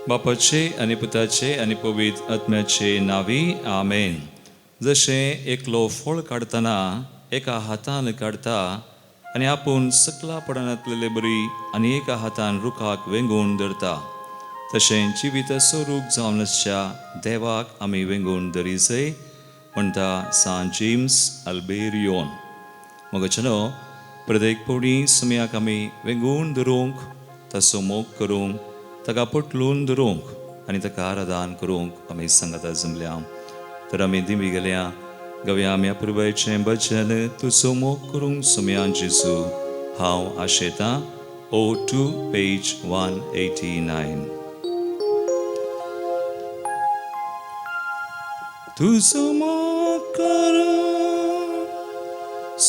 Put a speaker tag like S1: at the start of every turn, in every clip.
S1: बापाचे आनी पुताचे आनी पवित्र आत्म्याचे नांवी आमेन. जशें एकलो फळ काडटना एका हातान काडटा आनी आपूण सकला पडनातलेले बरी आनी एका हातान रुखाक वेंगोवन धरता, तशें जिविताचो रूख जावन आसच्या देवाक आमी वेंगोवन धरीजय म्हणटा सांत जेम्स अल्बेरियोन. मोगाच्यानो, प्रत्येक पवणी सुमयाक आमी वेंगोवन धरूंक, ताचो मोग करूंक, ताका पटलून धरूंक आनी ताका आराधन करूंक आमी सांगाता जमल्या. तर आमी दिमी गेल्या गव्या आमी अपुरबायेचें भजन तुजो मोग करूंक सुमया जेजू हांव आशेतां, 02 पेज 189. तुजो मोग करूंक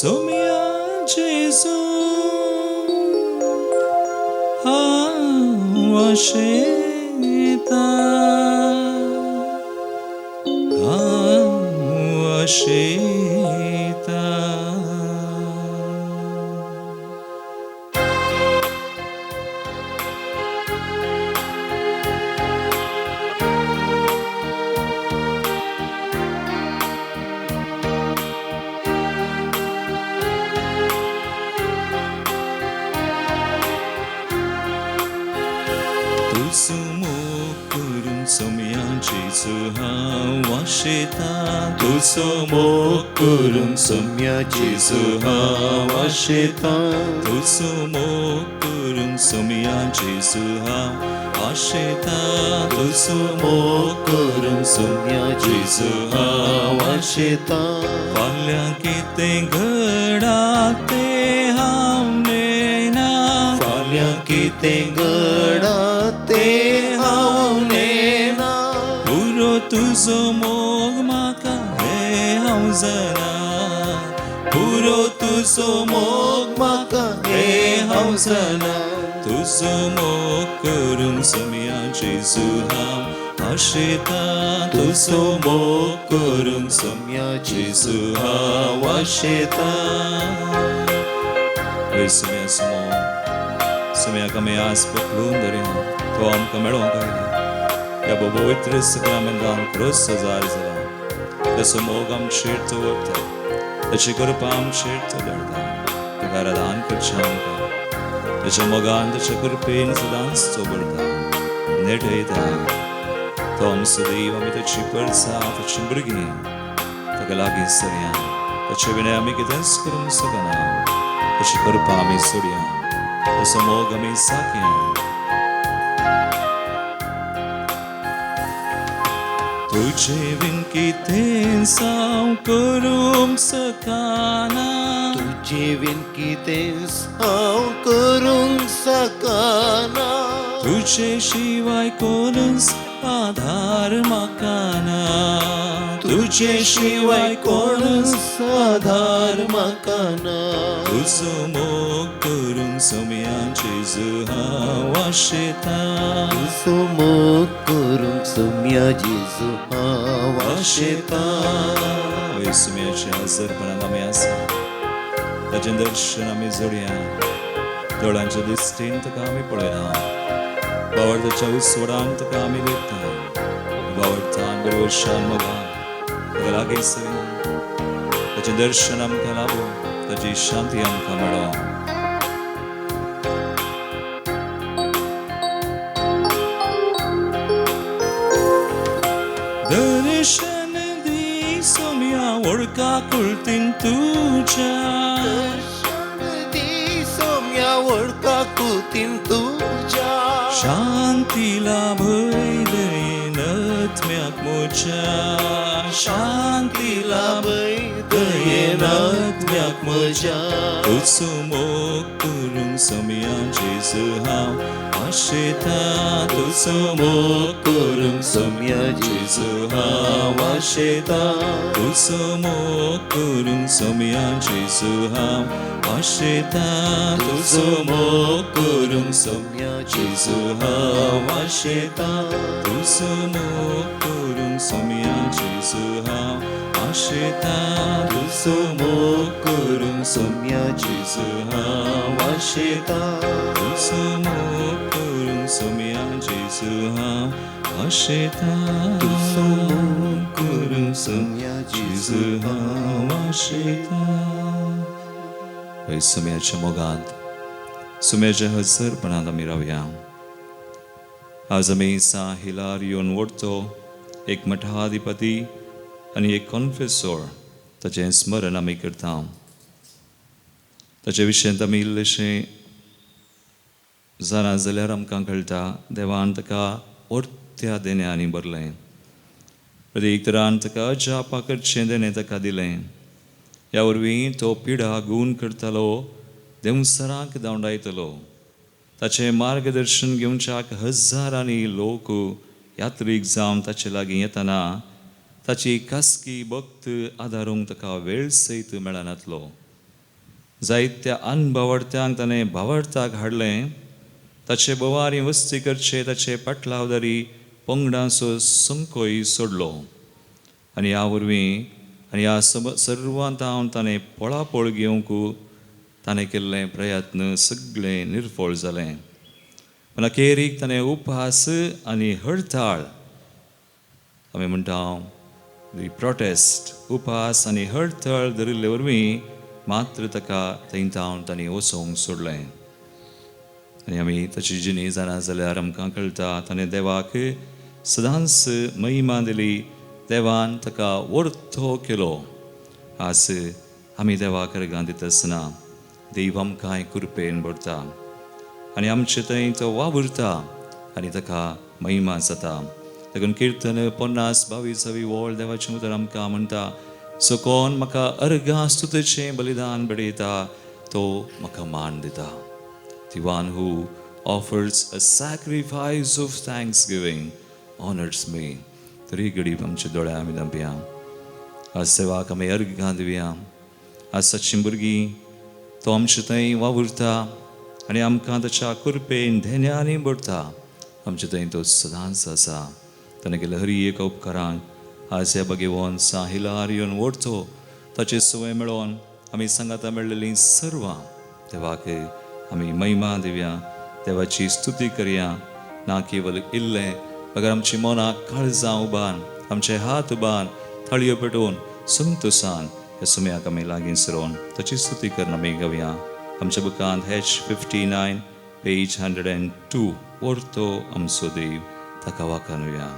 S1: सोम्या जेजू हांव आशेतां, हांव आशेतां. तुजो मोग करूंक सोम्या जेजू हांव आशेतां, तुजो मोग करूंक सोम्या जेजू हांव आशेतां, तुजो मोग करूंक सोम्या जेजू हांव आशेतां, तुजो मोग करूंक सोम्या जेजू हांव आशेतां. फाल्यां कितें घडा तें हांव नेणा,
S2: फाल्यां कितें घडा तें हांव नेणा,
S1: पुरो तुजो मोग म्हाका हें हांव जाणा, पुरो तुजो मोग
S2: म्हाका
S1: हें हांव जाणा, तुजो मोग करूंक सोम्या जेजू हांव आशेतां, तुजो मोग करूंक सोम्या जेजू हांव आशेतां. वय सोम्या सुमो सोम्याक आमी आस पकडून धरया, तो आमकां मेळोंक आयला. ह्या पवित्र सक्रामेंतान क्रोस सजार जाला, ताचो मोग आमचेर दवरता, ताची कृपा आमचेर धाडटा. ताका आराधन करचें आमकां, ताच्या मोगान ताच्या कृपेन सदांच तो भरता, नेटयता. तो आमचो देव, आमी ताची परसा, ताची भुरगीं, ताका लागीं सरया. ताचे विणें आमी कितेंच करूंक शकना. ताची कृपा आमी सोडया, ताचो मोग आमी साकया. तुजे विन कितेंच हांव करूंक शकना,
S2: तुजे विन कितेंच हांव करूंक शकना,
S1: तुजे शिवाय कोणूच आधार म्हाका ना, तुजे शिवाय कोणूच
S2: आधार म्हाका ना,
S1: तुजो मोग करूंक सोम्या जेजू हांव आशेतां,
S2: तुजो मोग करूंक सोम्या जेजू हांव आशेतां.
S1: वय सोम्याच्या हजरपणान आमी आसा, ताचें दर्शन आमी जोडया. दोळ्यांच्या दिश्टीन ताका आमी पळयना, बावडताच्या उस्वडान ताका आमी लेखता. बावडतान बरोबर मोगान ताका लागीं सरया, ताचें दर्शन आमकां लाबूं, ताची शांती आमकां मेळों. दर्शन दी सोम्या वळखा कुळतीन तुज्या,
S2: दर्शन दी सोम्या वळखा कुळतीन तुज्या,
S1: शांती लाभय दयेन आत्म्याक म्हज्या, शांती लाभय दयेन आत्म्याक म्हज्या, तुजो मोग करूंक सोम्या जेजू हांव आशेतां, तुजो मोग करूंक सोम्या जेजू हांव आशेतां, तुजो मोग करूंक सोम्या जेजू हांव आशेतां, तुजो मोग करूंक सोम्या जेजू हांव आशेतां, तुजो मोग करूंक सोम्या जेजू हांव आशेतां, तुजो मोग करूंक सोम्या जेजू हांव आशेतां, तुजो मोग करूंक सोम्या जेजू जेजू हांव आशेता
S2: तुजो मोग
S1: करूंक
S2: सोम्या
S1: जेजू
S2: जेजू
S1: हांव आशेता. हय सुम्याच्या मोगांत, सुम्याच्या हजरपणांत आमी रावया. आज आमी सा हिलारियोन वडतो एक मठाधिपती आनी एक कॉन्फेसोर ताचें स्मरण आमी करता. ताचे विशयांत आमी इल्लेशें जाणा जाल्यार आमकां कळटा देवान ताका वर्त्या देण्यांनी भरलें. प्रत्येक तरान ताका अजापा करचें देणें ताका दिलें. ह्या वरवीं तो पिडा गूण करतालो, देंवसराक धांवडायतलो. ताचें मार्गदर्शन घेवच्याक हजारांनी लोक यात्रीक जावन ताचे लागीं येतना ताची खासगी भक्त आदारूंक ताका वेळ सयत मेळनातलो. जायत्या अनभावार्थ्यांक ताणें भावार्थाक हाडलें. ताचे बोवारी वस्ती करचे ताचे पाटलावदारी पंगडांचो संकोय सोडलो आनी ह्या वरवीं आनी ह्या सर्वांत हांव ताणें पळापळ घेवंक ताणें केल्ले प्रयत्न सगळे निर्फळ जाले. पूण अखेरीक ताणें उपहास आनी हडताळ, आमी म्हणटा दी प्रोटेस्ट, उपहास आनी हडताळ धरिल्ले वरवीं मात्र ताका थंय तावन तांणी वचोंक सोडलें. आनी आमी ताची जिणी जाणा जाल्यार आमकां कळटा ताणें देवाक सदांच महिमा दिली. देवान ताका वर्थो केलो. आज आमी देवाक अर्गां दिता आसतना देव आमकां कृपेन भरता आनी आमचे थंय तो वावुरता आनी ताका महिमा जाता. देखून किर्तन 50 22 वळ देवाचें उतर आमकां म्हणटा, सो कोण म्हाका अर्गां स्तुतीचें बलिदान बडयता तो म्हाका मान दिता. The one who offers a sacrifice of thanksgiving honors me. तरी गरीब आमच्या दोळ्या आमी धांपया. आज देवाक आमी अर्घां दिवया. आज सच्ची भुरगीं तो आमचे थंय वावुरता आनी आमकां ताच्या कृपेन धेन्यांनी भरता. आमचे थंय तो सदांच आसा. ताणें केल्ले हरी एक उपकारांक आज ह्या बगेवन साहिलार येवन वडचो ताचे सवय मेळोन आमी सांगाता मेळ्ळेलीं सर्वां देवाक आमी महिमा दिवया, देवाची स्तुती करया. ना केवल इल्लें बगर आमची मनां काळजां उबान, आमचे हात उबान, थाळयो पेटोवन संतोसान ह्या सुम्याक आमी लागीं सरोवन ताची स्तुती करून आमी गावया. आमच्या बुकांत H 59 page 102, वरतो आमचो देव ताका वाखाणुया.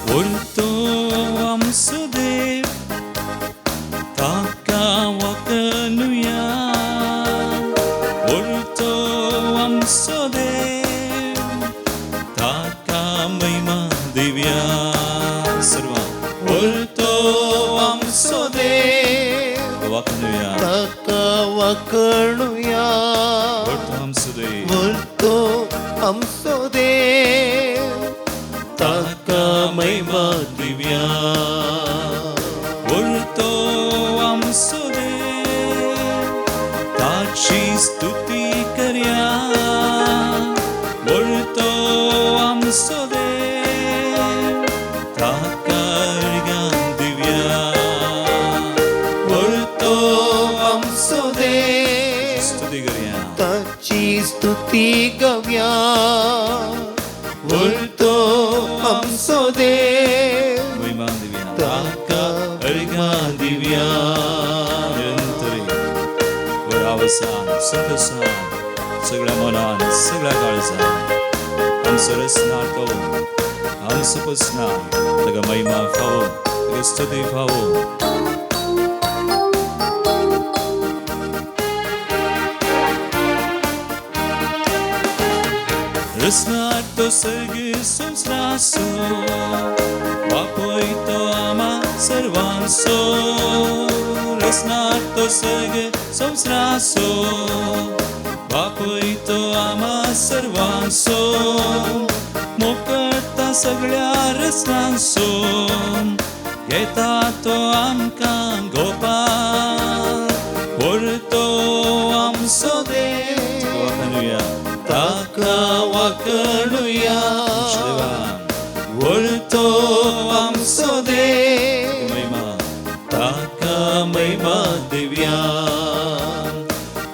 S1: वरतो आमचो देव ताका वाखाणुया. वरतो आमचो देव ताका महिमा दिवया. सर्वां वरतो आमचो
S2: देव
S1: वाखाणुया.
S2: ताका वाखाणुया.
S1: वरतो आमचो देव
S2: वरतो आमचो देव ताका महिमा दिवया.
S1: वरतो आमचो देव ताची स्तुती करया. वरतो आमचो देव ताका अर्घां दिवया. वरतो
S2: आमचो देव
S1: स्तुती करया.
S2: ताची स्तुती गव्या. वरतो आमचो देव
S1: महिमा दिवया.
S2: ताका
S1: अर्घां दिवया. निरंतरी व्हड आवाजान संतोसान सगळ्या मनान सगळ्या काळजान आमचो रचणार तो आमचो पोसणार ताका महिमा फावो, ताका स्तुती फावो. रचणार तो सर्ग संवसाराचो बापूय तो आमा सर्वांचो. रचणार तो सर्ग संवसाराचो बापूय तो आमा सर्वांचो. मोकळता सगळ्या रचनांचो घेता तो आमकां गोपाल. वरतो आमचो देव.
S2: ताका वाखणुया
S1: देवा
S2: व्हडतो आमचो देव
S1: महिमा
S2: ताका महिमा दिव्या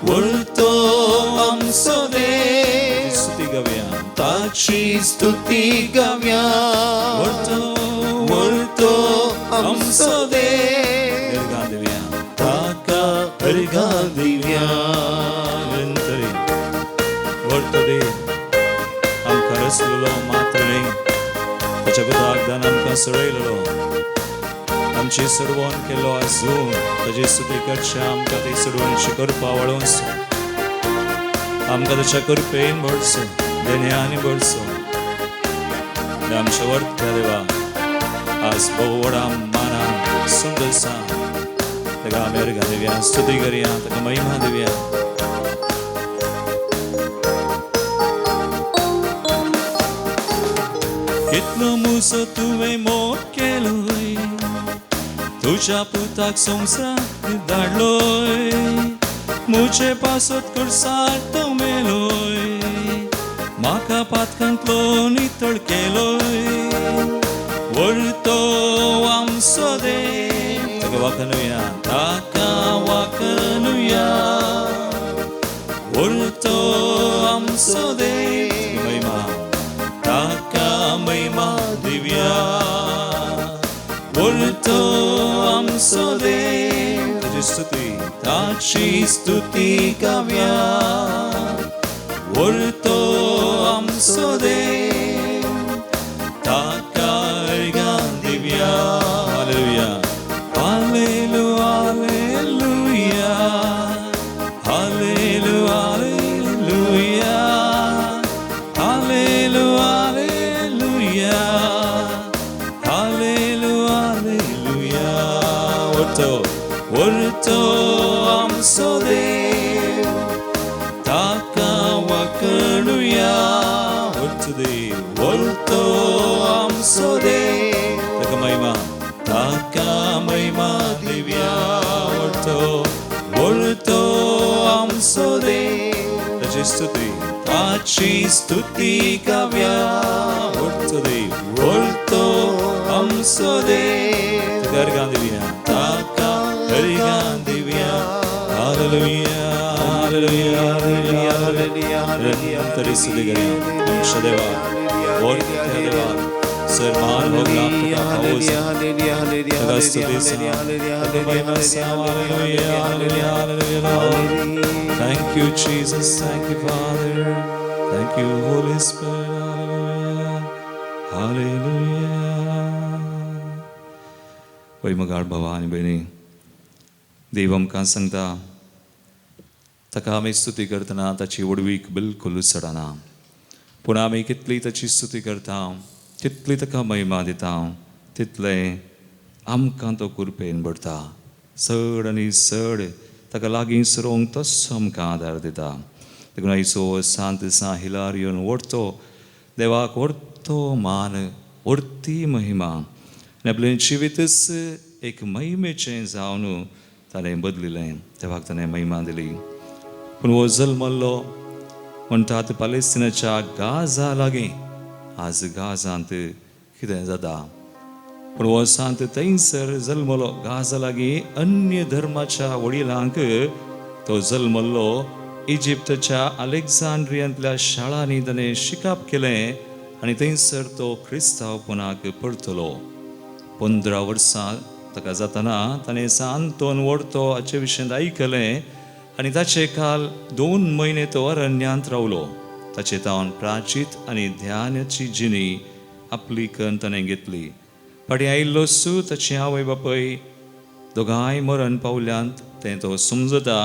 S2: व्हडतो आमचो देव
S1: स्तुती गावया
S2: ताची स्तुती गावया
S1: व्हडतो
S2: व्हडतो आमचो देव
S1: अर्घां दिवया
S2: ताका अर्घां दिव्या
S1: निरंतरी व्हडतो देव आमकां रचलेलो मात्र न्ही ताच्या पुताक दान आमकां सोडयलेलो आमची सोडवण केलो आसून ताजी स्तुती करच्या आमकां ती सोडवणची करपा वळोवचो आमकां ताच्या कृपेन भरचो देण्यानी भरचो आनी आमच्या वर्त्या देवा आज भोव व्हडा मानान सुंदर सा ताका आमी अर्घां दिवया स्तुती करया ताका महिमा दिवया. कितलो मुसो तुवें मोग केलोय तुज्या पुताक संवसारांत धाडलोय मुजे पासत कुर्सार तो मेलोय म्हाका पातकांतलो नितळ केलोय व्हडतो आमचो देव ताका वाखणुया ताका वाखणुया व्हडतो आमचो देव महिमा ताका महिमा दिव्या व्हडतो आमचो देव ताची स्तुती ताची स्तुती गावया व्हडतो आमचो देव ताका अर्घां दिव्या. Hallelujah hallelujah hallelujah hallelujah hallelujah hallelujah hallelujah hallelujah. व्हडतो व्हडतो आमचो देव ताका वाखणुया व्हडतो देव व्हडतो आमचो देव ताका महिमा ताका महिमा दिव्या व्हडतो व्हडतो आमचो देव ताची स्तुती ताची स्तुती गावया व्हडतो देव व्हडतो आमचो देव ताका अर्घां दिवया ताका अर्घां दिवया. Hallelujah hallelujah hallelujah hallelujah. तरी स्तुती करया आमच्या देवा व्हडत्या देवा सन्मान भोगला तुका स्तुती सा ताका महिमा सा. Hallelujah hallelujah hallelujah. Thank you, Jesus. Thank you, Father. Thank you, Holy Spirit. Hallelujah. Hallelujah. वय मगाळ भावा आनी भयणी देव आमकां सांगता ताका आमी स्तुती करतना ताची व्हडवीक बिलकुल चडना पूण आमी कितली ताची स्तुती करता कितली ताका महिमा दिता तितलें आमकां तो कृपेन भरता चड आनी चड ताका लागीं सरोवंक तसो आमकां आदार दिता. देखून आयचो सांत दिसा हिलारियोन व्हडतो देवाक व्हडतो मान व्हडती महिमा आनी आपलें जिवीतच एक महिमेचें जावन ताणें बदलिलें देवाक ताणें महिमा दिली. पूण हो जल्मल्लो म्हणटात पालेस्तिनाच्या गाजा लागीं आज गाजांत कितें जाता पूण हो सांत थंयसर जल्मलो गाजा लागीं अन्य धर्माच्या वडिलांक तो जल्मल्लो. इजिप्तच्या अलेक्झांड्रियांतल्या शाळांनी ताणें शिकप केलें आनी थंयसर तो क्रिस्तांवपणाक परतलो. 15 वर्सां ताका जातना ताणें सांतोन व्हडतो हाचे विशयांत आयकलें आनी ताचे काल 2 म्हयने तो अरण्यांत रावलो. ताचे तावन प्राचीत आनी ध्यानाची जिणी आपली कन ताणें घेतली. फाटीं आयिल्लो सू ताची आवय बापूय दोगांय मरण पावल्यांत तें तो समजता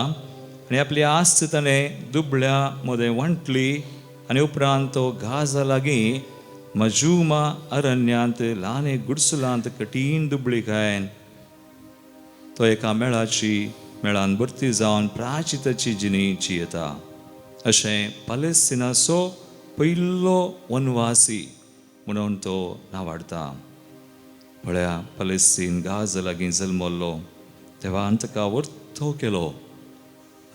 S1: आनी आपली आस्त ताणें दुबळ्या मदें वांटली आनी उपरांत तो गाजा लागीं मजूमा अरण्यांत ल्हान एक गुडसुलांत कठीण दुबळीकायेन तो एका मेळाची मेळान भरती जावन प्राचिताची जिणी जियेता. अशें पालेस्तिनाचो पयलो वनवासी म्हणून तो नावाडता. पळया पालेस्तीन गाजा लागीं जल्मल्लो देवान ताका व्हडतो केलो.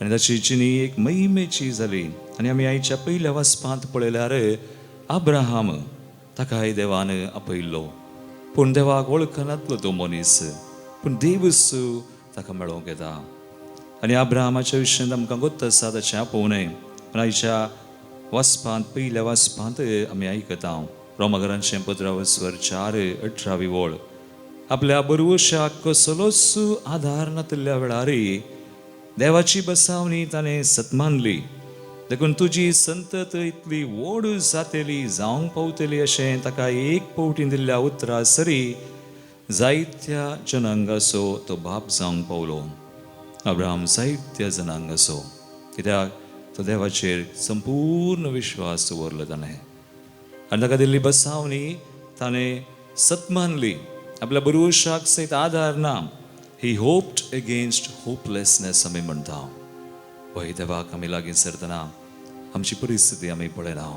S1: आनी ताची जिणी एक महिमेची जाली. आनी आमी आयच्या पयल्या वाचपांत पळयल्यार अब्राहम ताकाय देवान आपयल्लो, पूण देवाक वळखनातलो तो मनीस, पूण देवूच ताका मेळोवंक येता. आनी अब्राहमाच्या विशयांत आमकां गोत्त आसा ताचें आपोवणें. पूण आयच्या वाचपांत पयल्या वाचपांत आमी आयकता रोमाघरांचें पत्रावस्वर 4:18 वळ, आपल्या बरवशाक कसलोच आधार नातिल्ल्या वेळारय देवाची बसावणी ताणें सत्मानली. देखून तुजी संतत इतली व्हड जातली, जावंक पावतली अशें ताका एक पवटी दिल्ल्या उतरा सरी जायत्या जनांगाचो तो बाप जावंक पावलो. अब्राहम जायत्या जनांगाचो, कित्याक तो देवाचेर संपूर्ण विश्वास दवरलो ताणें आनी ताका दिल्ली बसावणी ताणें सत्मानली. आपल्या बरवशाक सयत आदार ना. ही होप्ड अगेन्स्ट होपलेसनेस आमी म्हणटा. वय देवाक आमी लागीं सरतना आमची परिस्थिती आमी पळयना.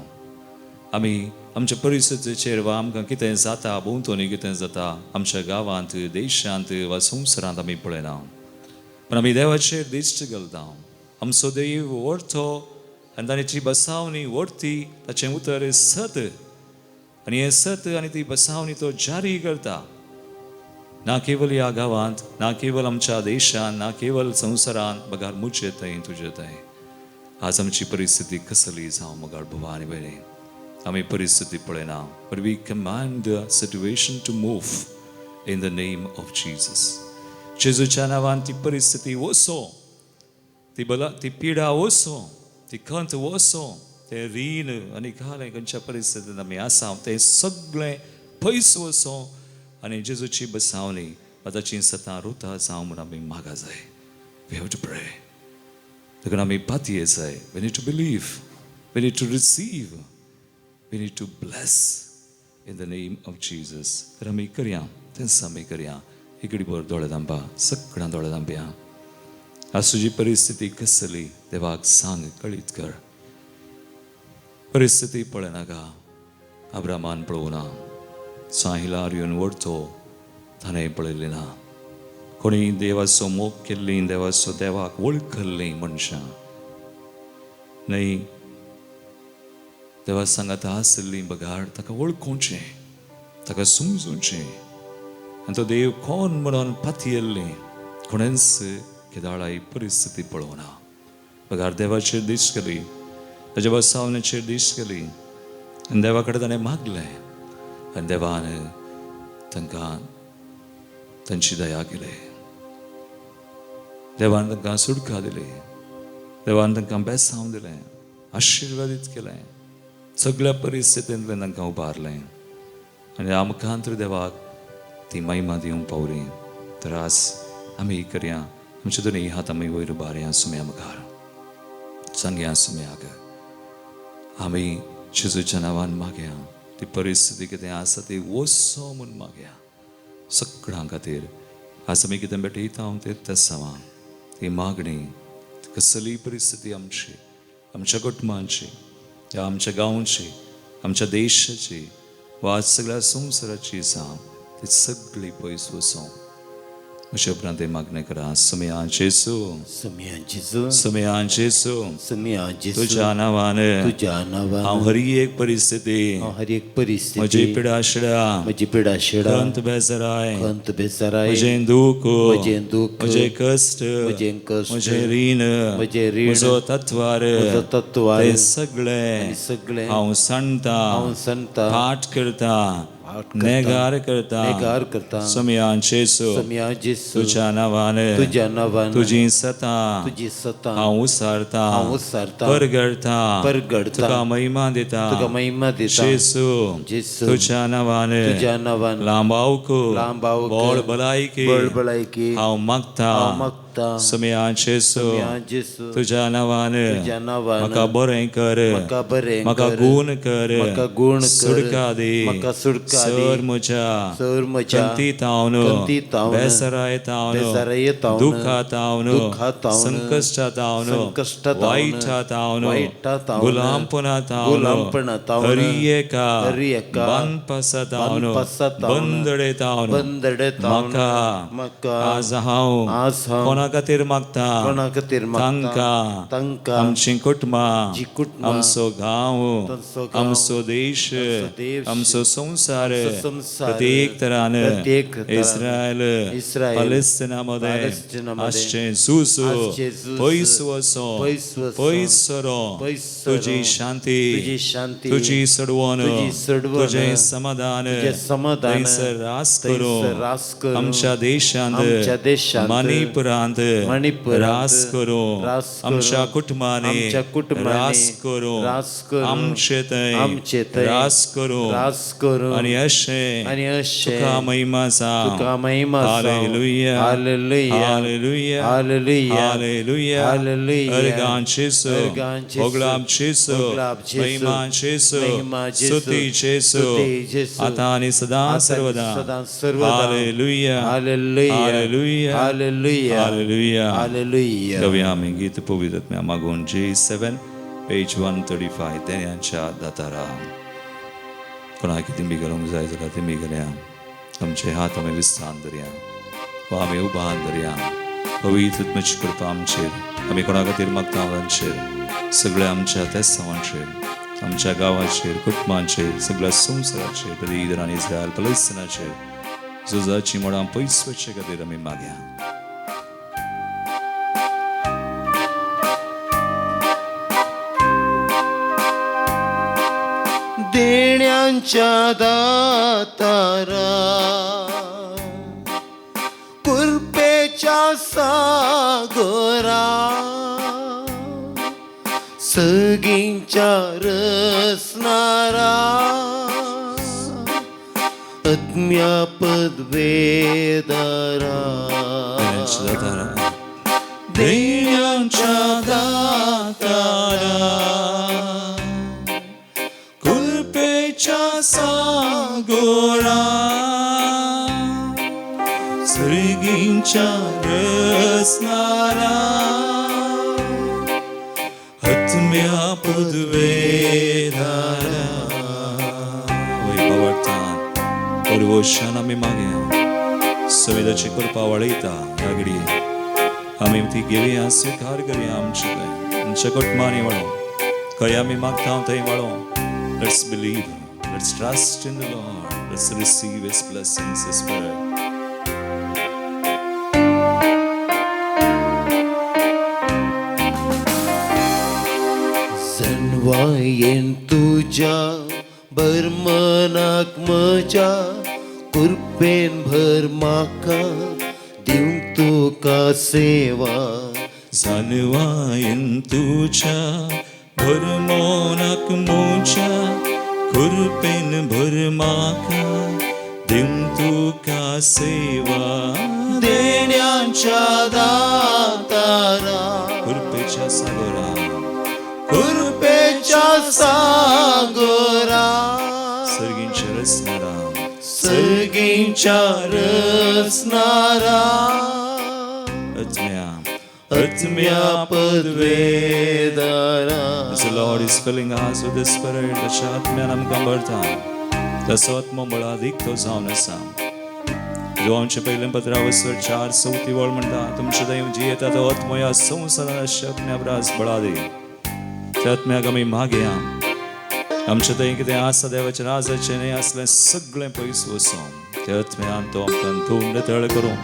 S1: आमी आमच्या परिस्थितीचेर वा आमकां कितें जाता, भोंवतणी कितें जाता आमच्या गांवांत, देशांत वा संवसारांत आमी पळयना, पूण आमी देवाचेर दिश्ट घालता. आमचो देव व्हडतो आनी ताची बसावणी व्हडती, ताचें उतर सत आनी हें सत आनी ती बसावणी तो जारी करता. ना केवल ह्या गांवांत, ना केवल आमच्या देशांत, ना केवल संवसारांत, बगार मुजे थंय तुजे थंय. आज आमची परिस्थिती कसली जावं मगार भावा आनी भयणी, आमी परिस्थिती पळयना, but we command the situation to move in the name of Jesus. जेजूच्या नांवान ती परिस्थिती वसो, ती बला, ती पिडा वसो, ती खंत वसो, तें रीण आनी घालें खंयच्या परिस्थितींत आमी आसा तें सगळें पयस वसो आनी जेजूची बसावणी वा ताची सतां रुता जावं म्हूण आमी मागा जाय. We have to pray. देखून आमी पातये जाय. We need to believe, we need to receive, we need to bless in the name of Jesus. तर आमी करया, तेंच आमी करया. इकडे बर दोळे धांपा, सगळ्यां दोळे धांपया. आज तुजी परिस्थिती कसली देवाक सांग, कळीत कर. परिस्थिती पळयनाका. अब्रामान पळोवना, साहिलार येवन व्हरतो ताणें पळयली ना. कोणी देवाचो मोग केल्ली, देवाचो देवाक वळखल्लीं मनशां न्हय, देवा सांगाता आसली बगार ताका वळखोवचें, ताका समजूचें आनी तो देव कोण म्हणून पातयेल्लें कोणेंच केदाळाय परिस्थिती पळोवना, बगार देवाचेर दीस केली, ताच्या बसावण्याचेर दीस केली आनी देवा कडेन ताणें मागलें आनी देवान तांकां तांची दया केली. देवान तांकां सुटका दिली, देवान तांकां बेसांव दिलें, आशिर्वादीत केलें, सगळ्या परिस्थितींतल्यान तांकां उबारलें आनी आमकां तर देवाक ती महिमा दिवंक पावली. तर आज आमी करया, आमचे दोनूय हात आमी वयर उबारया सुम्या मुखार, सांगया सुम्याक आमी जेजूच्या नांवान मागया, ती परिस्थिती कितें आसा ती वसो म्हूण मागया सगळ्यां खातीर. आज आमी कितें भेटयता तें तेसांवां ती मागणी, कसलीय परिस्थिती आमची, आमच्या कुटुंबांची या आमच्या गांवची, आमच्या देशाची वा सगळ्या संवसाराची जावं, ती सगळी पयस वचों. अशें उपरांत ते मागणें करा. सुमया जेजू,
S2: सुमया जेजू,
S1: सुमया जेजू,
S2: सुमया जेजू,
S1: तुज्या नांवान
S2: तुज्या नांवान
S1: हांव हर एक परिस्थिती,
S2: हांव हर एक परिस्थिती,
S1: म्हजी पिडाशिडा,
S2: म्हजी पिडाशिडा,
S1: खंत बेजाराय,
S2: खंत बेजाराय,
S1: म्हजें दूख,
S2: म्हजें दूख,
S1: म्हजें कश्ट,
S2: म्हजें कश्ट,
S1: म्हजें रीण,
S2: म्हजें रीण,
S1: म्हजो तत्वार,
S2: म्हजो तत्वार,
S1: तें सगळें
S2: आनी सगळें
S1: हांव सांडटा,
S2: हांव सांडटा,
S1: पाठ करता,
S2: पाठ करता,
S1: नेगार करता,
S2: नेगार करता,
S1: सुमया जेजू,
S2: सुमया जेजू,
S1: तुज्या नांवान,
S2: तुज्या नांवान,
S1: तुजी सतां,
S2: तुजी सतां,
S1: हांव उसारता,
S2: हांव उसारता,
S1: परगडता,
S2: परगडता,
S1: तुका महिमा दिता,
S2: तुका महिमा दिता,
S1: जेजू,
S2: जेजू,
S1: तुज्या नांवान,
S2: तुज्या नांवान,
S1: लांबावक,
S2: लांबावक,
S1: बळ भलायकी,
S2: बळ भलायकी,
S1: हांव मागता,
S2: हांव मागता,
S1: सुमया जेजू,
S2: सुमया जेजू,
S1: तुज्या नांवान,
S2: तुज्या नांवान,
S1: म्हाका बरें कर,
S2: म्हाका बरें
S1: म्हाका
S2: कर,
S1: गूण कर,
S2: म्हाका गूण कर,
S1: सुटका दी,
S2: म्हाका सुटका दी,
S1: सर म्हज्या,
S2: सर म्हज्या,
S1: खंती तावन,
S2: खंती तावन,
S1: बेसराय तावन,
S2: बेजाराये तावन,
S1: दुखा तावन,
S2: दुखा तावन,
S1: संकश्टा तावन,
S2: संकश्टा तावन,
S1: वायटा तावन,
S2: वायटा तावन,
S1: गुलामपणा तावन,
S2: गुलामपणा तावन,
S1: हरी एका,
S2: हरी एका,
S1: बांदपासा तावन,
S2: बांदपासा तावन,
S1: बंदडे तावन,
S2: बंदडे तावन,
S1: म्हाका,
S2: म्हाका,
S1: आज हांव,
S2: आज हांव,
S1: कोणा खातीर मागता
S2: कोणा खातीर मागता
S1: तांकां
S2: तांकां
S1: आमची कुटुंबां
S2: आमची कुटुंबां,
S1: आमचो गांव
S2: आमचो गांव,
S1: आमचो देश
S2: देश,
S1: आमचो संवसार
S2: आमचो संवसार,
S1: प्रत्येक तरान
S2: प्रत्येक तरान,
S1: इस्रायल
S2: इस्रायल,
S1: पलेस्तिना मदें
S2: पॅलेस्टिना मदें,
S1: आसचें झूज
S2: आसचें झूज,
S1: पयस वचो
S2: पयस वचो,
S1: पयस सरो
S2: पयस सरो,
S1: तुजी शांती
S2: तुजी शांती,
S1: तुजी सडवण
S2: तुजी सडवण,
S1: तुजें समाधान
S2: तुजें समाधान,
S1: थंयसर रास
S2: थंयसर
S1: करूं
S2: रास करूं,
S1: आमच्या देशांत
S2: आमच्या देशांत,
S1: मणिपुरांत
S2: मणिपुरांत,
S1: रास करूं
S2: रास करूं,
S1: आमच्या कुटुंबांनी
S2: आमच्या कुटुंबांनी,
S1: रास करूं
S2: रास करूं,
S1: आमचे थंय
S2: आमचे थंय,
S1: रास करूं
S2: रास करूं,
S1: आनी अशें
S2: आनी अशें
S1: तुका महिमा जावं
S2: तुका महिमा जावं.
S1: Hallelujah
S2: hallelujah
S1: hallelujah
S2: hallelujah
S1: hallelujah
S2: hallelujah
S1: अर्गां जेसू
S2: अर्गां जेसू,
S1: होगळाप जेसू
S2: होगळाप जेसू,
S1: महिमा जेसू
S2: महिमा जेसू,
S1: स्तुती जेसू
S2: स्तुती जेसू,
S1: आतां आनी सदां
S2: आतां आनी
S1: सर्वदा
S2: सदां सर्वदा.
S1: Hallelujah
S2: hallelujah
S1: hallelujah
S2: hallelujah
S1: hallelujah
S2: hallelujah.
S1: गावया आमी गीत पवित्र मागून J7 page 135 देण्यांच्या दातारा. कोणाक तिंबी घालूंक जाय जाल्यार तिंबी घालया. आमचे हात आमी विस्तान धरया वा आमी उबान धरया. पवित्र आत्म्याची कृपा आमचेर, आमी कोणा खातीर मागता तांचेर, सगळ्या आमच्या तेसांवांचेर, आमच्या गांवाचेर, कुटुंबांचेर, सगळ्या संवसाराचेर, प्रदीदर आनी इस्रायल पलेस्तिनाचेर झुजाची मोडां पयस वचचे खातीर आमी मागया.
S2: देण्यांच्या दातारा, कृपेच्या सागरा, सगींच्या रसनारा, आत्म्या पदवेदारा.
S1: देण्यांच्या दातारा, देण्यांच्या दातारा, कृपेच्या सागोरा, सर्गींच्या रसनारा, आत्म्या पदवेदारा. वय बावडतान परवशान आमी मागया. सवेदाची कृपा वाळयता ह्या घडये आमी ती घेवया, स्विकार करया. आमचे थंय आमच्या कुटुंबांनी वाळो, खंय आमी मागता थंय वाळो. Let's believe, let's trust in the Lord, let's receive His blessings, His Spirit.
S2: जनवायेन तुज्या बरमनाक म्हज्या, कृपेन भर म्हाका दिवंक तुका सेवा.
S1: जानवायन तुझ्या भरमोनाक म्हज्या, कृपेन भर म्हाका दिवंक तुका सेवा.
S2: देण्यांच्या दातारा,
S1: कृपेच्या सागरा,
S2: कृपेच्या सागरा,
S1: सर्गींच्या रसनारा,
S2: सर्गींच्या रसनारा,
S1: आत्म्या
S2: आत्म्या पदवेदारा.
S1: As the Lord is filling us with the Spirit, तशा आत्म्यान आमकां भरता, तसो आत्मो बळादीक तो जावन आसा. जो आमच्या पयलें पत्रावसर 4:4 वळ म्हणटा, तुमचे थंय जियेता तो आत्मो ह्या संवसारांत आसच्या आत्म्या प्रास बळादीक. त्या आत्म्याक आमी मागया. आमचे थंय कितें आसा देवाचें राजाचें न्हय आसलें सगळें पयस वचों. त्या आत्म्यान तो आमकां धुवन नितळ करूं,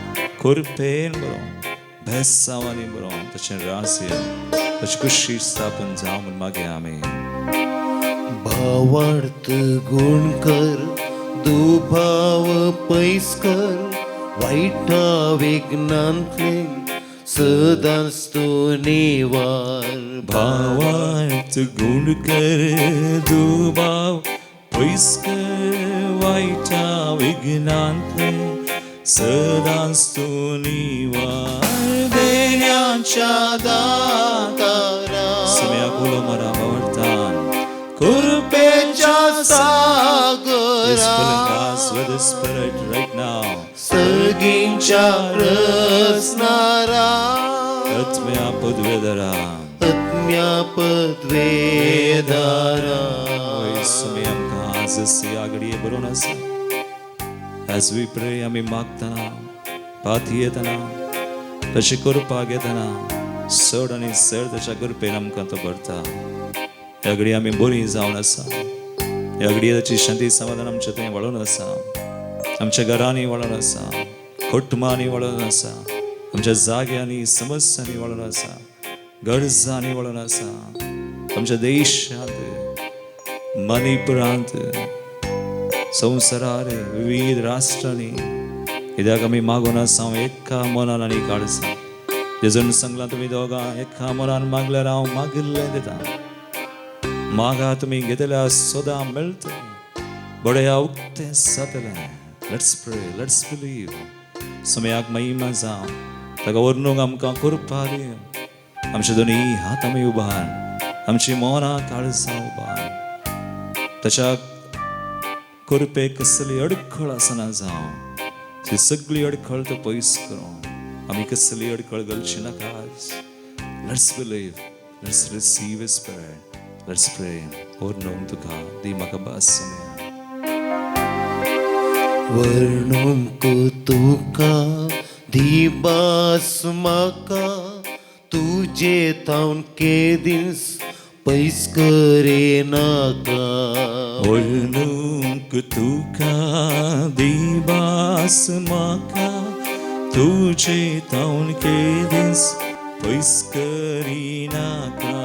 S1: कृपेन बरोवं, भेसांवांनी बरोवं, तशें रास या, तशी कुशी स्थापन जावं म्हूण मागया आमी.
S2: भावार्थ गुण कर, दुभाव पयस कर, वायटा विघ्नांतले सदांच तूं निवार.
S1: भावार्थ गुण कर, दुभाव पयस कर, वायटा विघ्नांतले सदांच तूं निवार.
S2: देण्यांच्या दातारा,
S1: सम्याक उलो मारा भावार्थान,
S2: कृपेच्या
S1: He's filling
S2: सागरा,
S1: us with His Spirit right now.
S2: सगींच्या रसनारा,
S1: आत्म्या पदवेदारा,
S2: आत्म्या पदवेदारा.
S1: वय सुमी आमकां आज ह्या घडये बरोवन आसा. As we pray, आमी मागतना, पातयेतना, ताची कृपा घेतना चड आनी चड ताच्या कृपेन आमकां तो भरता. ह्या घडये आमी बरीं जावन आसा. ह्या घडये ताची शांती समाधान आमच्या थंय वळून आसा, आमच्या घरांनी वळून आसा, कुटुंबांनी वळून आसा, आमच्या जाग्यांनी समस्यांनी वळून आसा, गरजांनी वळून आसा, आमच्या देशांत, मणिपुरांत, संवसारार, विविध राष्ट्रांनी. कित्याक आमी मागून आसा एका मनान आनी काळजान. जेजून सांगलां, तुमी दोगां एका मनान मागल्यार हांव मागिल्लें दिता. मागा तुमी घेतल्या, सदां मेळटलें, बड्या उक्तें जातलें. Let's pray, let's believe. समयाक महिमा जावं, ताका व्हरनूक आमकां कृपा दी. आमचे दोनी हात आमी उबार, आमची मनां काळजां उबार. ताच्या कृपेक कसली अडखळ आसना जावं, ती सगळी अडखळ तो पयस करूं. आमी कसली अडखळ घालची नाका. Let's believe, let's receive His Spirit. Let's pray. व्हरनूंक तुका दी म्हाका भास समया.
S2: वर्णूंक तुका दिबास म्हाका, तुजे थावन केदीस पयस करिनाका.
S1: व्हरनूंक तुका दिबास म्हाका, तुजे थावन केदीस पयस करिनाका.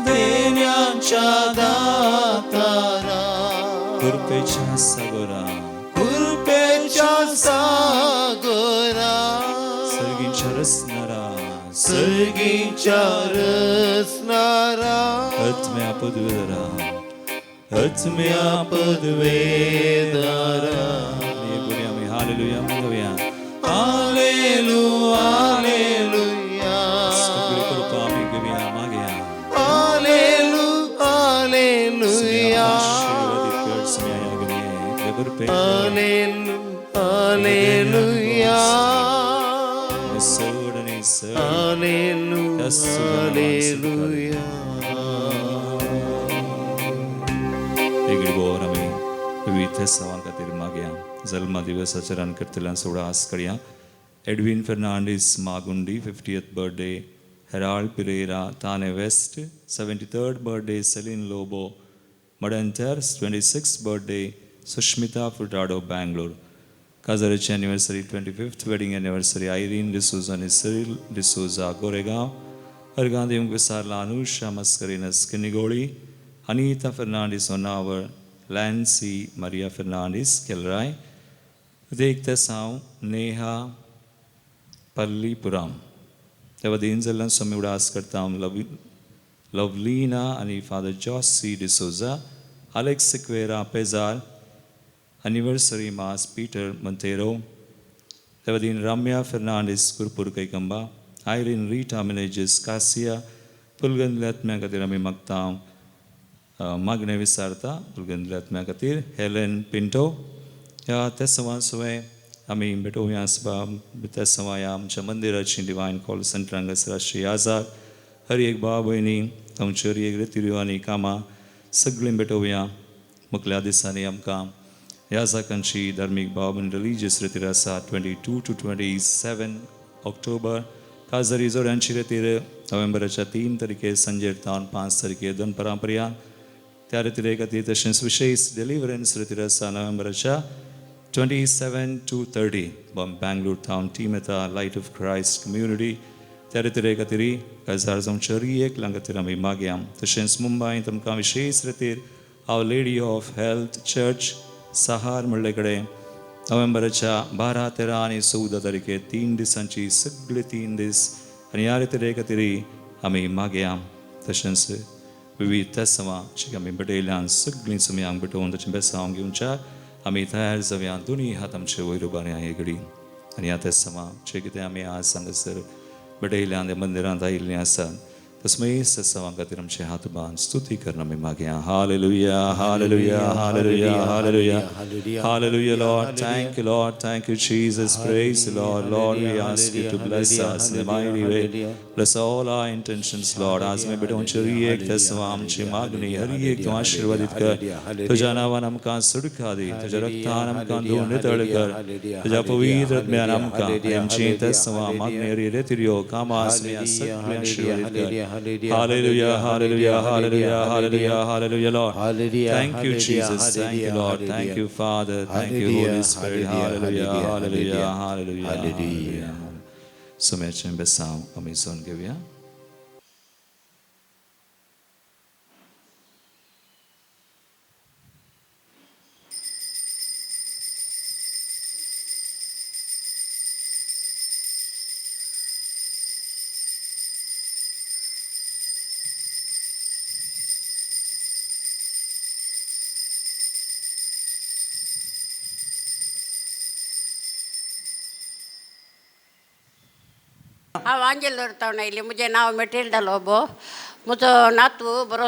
S2: देण्याच्या दातारा,
S1: कृपेच्या सागरा,
S2: कृपेच्या सागरा,
S1: सर्गीच्या रचणारा,
S2: सर्गीच्या रचणारा,
S1: आत्म्या पदवेदारा, आत्म्या
S2: पदवेदारा.
S1: आमी आमी हालेलुया म्हणूया.
S2: हालेलु हालेलुया.
S1: सगळी कृपा आमी घेवया, मागया.
S2: हालेलु हालेलुया.
S1: आशीर्वादीत कर समया ह्या घडये. त्या कृपेन
S2: हालेलु हालेलुया.
S1: चड आनी चड
S2: हालेलु हालेलुया.
S1: एक बोर आमी विविध सवां खातीर मागया. जल्म दिवस आचरण करतल्यान सुवळा आस करया. Edwin Fernandes, Magundi, 50th birthday. Herald Pereira, Thane West, 73rd birthday. Celine Lobo, Madantar, 26th birthday. Sushmita Furtado, Bangalore. काजाराची anniversary, 25th wedding anniversary, Irene D'Souza आनी सिरिल डिसोजा, गोरेगांव. अर्गां दिवंक विसारला, अनुषा मस्करिनस, किनिगोळी, अनिता फर्नांडीस, होनावर, लॅन्सी मारिया फर्नांडीस, केलराय. देख तेसांव, नेहा पल्लीपुराम. त्या वतीन जाल्ल्यान स्वामी उडास करता. लव लवलीना आनी father Josie D'Souza, Alex Sequeira, Pejar, anniversary mass, Peter Monteiro. त्या वतीन रम्या फर्नांडीस, कुरपूर कैकंबा, आयरीन रिटा मिनेजीस, कासिया. पुलगंदल्या आत्म्या खातीर आमी मागता. मागणें विचारता पुलगंदल्या आत्म्या खातीर हेलेन पिंटो. ह्या त्या सवां सुवें आमी भेटोवया आसपा त्या सवां ह्या आमच्या मंदिराची डिवायन कॉल सेंटर हांगासर आशिल्ली आजाद हर एक भाव भयणी, आमची हर एक रिती आनी कामां सगळीं भेटोवया. मुखल्या दिसांनी आमकां ह्या जाकांची धार्मीक भाव आनी रिलीजियस रितीर आसा, 22 to 27 October. काजरी जोड्यांची रितीर नोव्हेंबराच्या 3 तारखेर सांजेर तावन 5 तारखेर दनपरां पर्यंत त्या रितीरे खातीर. तशेंच विशेश डिलिवरन्स रितीर आसा नोव्हेंबराच्या 27 to 30. Bangalore थावन टीम येता, लायट ऑफ क्रायस्ट कम्युनिटी. त्या रितीरे खातीर काजार जावच्या हर एकल्या खातीर आमी मागया. तशेंच मुंबय तुमकां विशेश रितीर Our Lady of Health Church, Sahar म्हणले कडेन नोव्हेंबराच्या 12, 13 आनी 14 तारखेर 3 दिसांची, सगळे 3 दीस आनी ह्या रितीरे खातीर आमी मागया. तशेंच विविध तेसांवां जी आमी भेटयल्यान सगळीं सुमयांक भेटोवन ताचें बेसांव घेवच्या आमी तयार जावया. दोनी हात आमचे वयर उबारया हे घडी आनी ह्या तेसांवां जे कितें आमी आज हांगासर भेटयल्यान, त्या मंदिरांत आयिल्लीं आसात, तस्मै तेसांवां खातीर आमचे हात बांद स्तुती करून आमी मागया. Hallelujah, hallelujah, hallelujah, hallelujah, hallelujah. Lord, thank you, Lord. Thank you, Jesus. Praise the Lord. Lord, we ask you to bless us in a mighty way. Bless all our intentions, Lord. आज मी भेटोवचे हर एक तेसवा आमची मागणी हर एक तूं आशिर्वादीत कर. तुज्या नांवान आमकां सुटका दी, तुज्या रक्तान आमकां धुवन नितळ कर, तुज्या पवित्र आत्म्यान आमकां आनी आमची तेसवा मागणी हर रेतिर्यो कामां सगळें आशिर्वादीत कर. Hallelujah, hallelujah, hallelujah, hallelujah, hallelujah, Lord. Thank you, Jesus. Thank you, Lord. Thank you, Father. Thank you, Holy Spirit. Hallelujah, hallelujah, hallelujah, hallelujah. सुम्याचें बेसांव आमी सोन घेवया.
S3: हांव आंजेल दवरता आयलें. म्हजें नांव मेटिल्डा लोबो. म्हजो नातू बरो,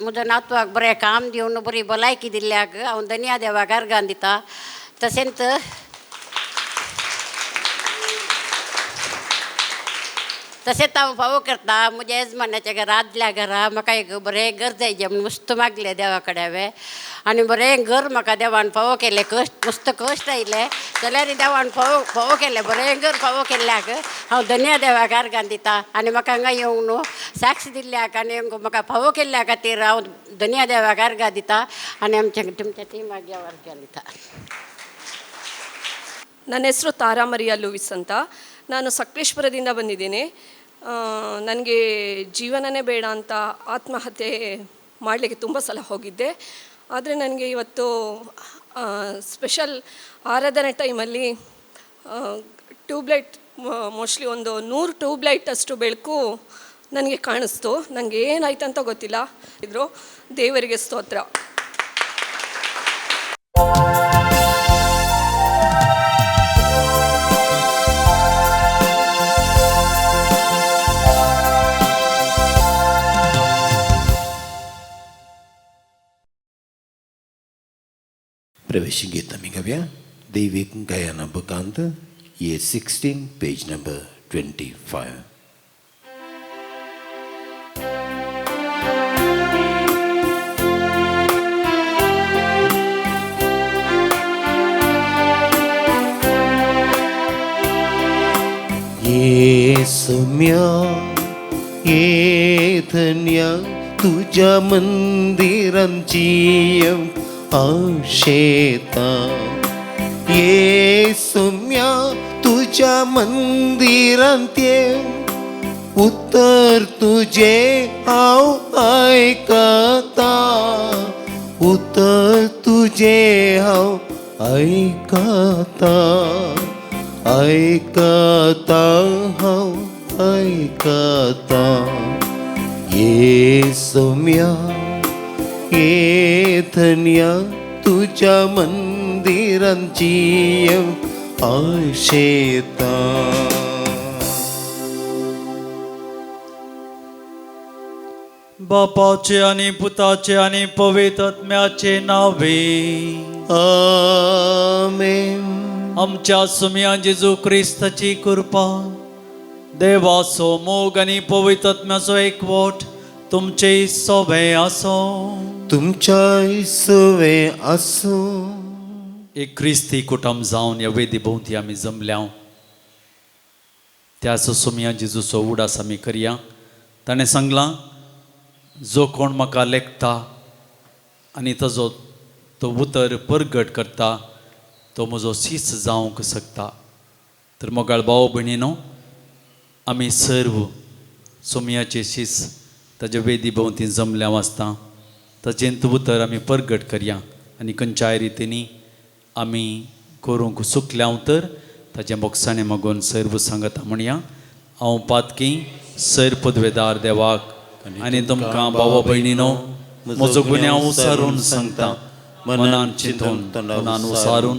S3: म्हजो नातवाक बरें काम दिवन बरी भलायकी दिल्ल्याक हांव धनिया देवाक अर्गां दिता. तशेंच तशेंच हांव फावो करता म्हज्या येजमानाच्या घरा, आदल्या घरा म्हाका एक बरें घर जाय म्हूण मस्त मागलें देवा कडेन हांवें, आनी बरें घर म्हाका देवान फावो केलें. कश्ट मस्त कश्ट आयले जाल्यार देवान फावो फावो केलें, बरें घर फावो केल्ल्याक हांव धन्या देवाक अर्गां दिता. आनी म्हाका हांगा येवंक न्हू साक्ष दिल्ल्याक आनी म्हाका फावो केल्ल्या खातीर हांव धन्या देवाक अर्गां दिता आनी आमच्या तुमच्या टिमाक अर्गां दिता.
S4: ನನ್ನ ಹೆಸರು ತಾರಾ ಮರಿಯಾ ಲೂವಿಸ್ ಅಂತ. ನಾನು ಸಕಲೇಶ್ಪುರದಿಂದ ಬಂದಿದ್ದೀನಿ. ನನಗೆ ಜೀವನನೇ ಬೇಡ ಅಂತ ಆತ್ಮಹತ್ಯೆ ಮಾಡಲಿಕ್ಕೆ ತುಂಬ ಸಲ ಹೋಗಿದ್ದೆ. ಆದರೆ ನನಗೆ ಇವತ್ತು ಸ್ಪೆಷಲ್ ಆರಾಧನೆ ಟೈಮಲ್ಲಿ ಟ್ಯೂಬ್ಲೈಟ್, ಮೋಸ್ಟ್ಲಿ ಒಂದು 100 ಟ್ಯೂಬ್ಲೈಟ್ ಅಷ್ಟು ಬೆಳಕು ನನಗೆ ಕಾಣಿಸ್ತು. ನನಗೆ ಏನಾಯ್ತು ಅಂತ ಗೊತ್ತಿಲ್ಲ. ಇದ್ರು ದೇವರಿಗೆ ಸ್ತೋತ್ರ.
S5: प्रवेश गीत आमी गावया दैवीक गायना बुकांत A 16 page number 25. ये सौम्या ये धन्या तुझ्या मंदिरांची आशेता. ये सौम्या तुझ्या मंदिरांत ये, उतर तुझे हांव आयकता, उतर तुझे हांव आयकता, आयकता हांव आयकता. ये सौम्या ये धन्या तुझ्या मंदिरांची आशेता.
S6: बापाचे आनी पुताचे आनी पवित्र आत्म्याचे नावे
S5: आमेन.
S6: आमच्या सुम्या जेजू क्रिस्ताची कृपा, देवाचो मोग आनी पवित्र आत्म्याचो एकवट तुमचे सोबे आसो.
S5: तुमच्या सोवे आसूं.
S6: एक क्रिस्ती कुटुंब जावन ह्या वेदी भोंवती आमी जमल्या त्याच सुम्या जेजूचो उडास आमी करया. ताणें सांगलां, जो कोण म्हाका लेखता आनी ताजो तो उतर परगट करता तो म्हजो शीस जावंक शकता. तर मोगाळ भाव भयणीनो, आमी सर्व सोमयाचे शीस ताजे वेदी भोंवती जमल्या वाचता ताजेंत उतर आमी परगट करया आनी खंयच्याय रितींनी आमी करूंक चुकल्या तर ताजें बोगसाणें मागून सर्व सांगता म्हणया. हांव पातकी सर पदवेदार देवाक आनी तुमकां भाव भयणीनो म्हजो गुन्यांव सारून सांगता. मनान चिंतून मनान उसारून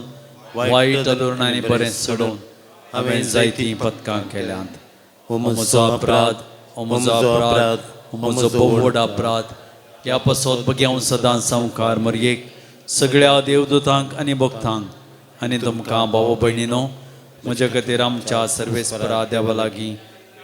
S6: वायट धरून आनी बरें सोडून हांवें जायतीं पदकां केल्यांत. हो म्हजो अपराध, हो म्हजो अपराध, हो म्हजो भोव अपराध. ह्या पासत बगी हांव सदां संवकार मरयेक सगळ्या देवदूतांक आनी भक्तांक आनी तुमकां भाव भयणीनो म्हज्या खातीर आमच्या सर्वेस्परा देवा लागीं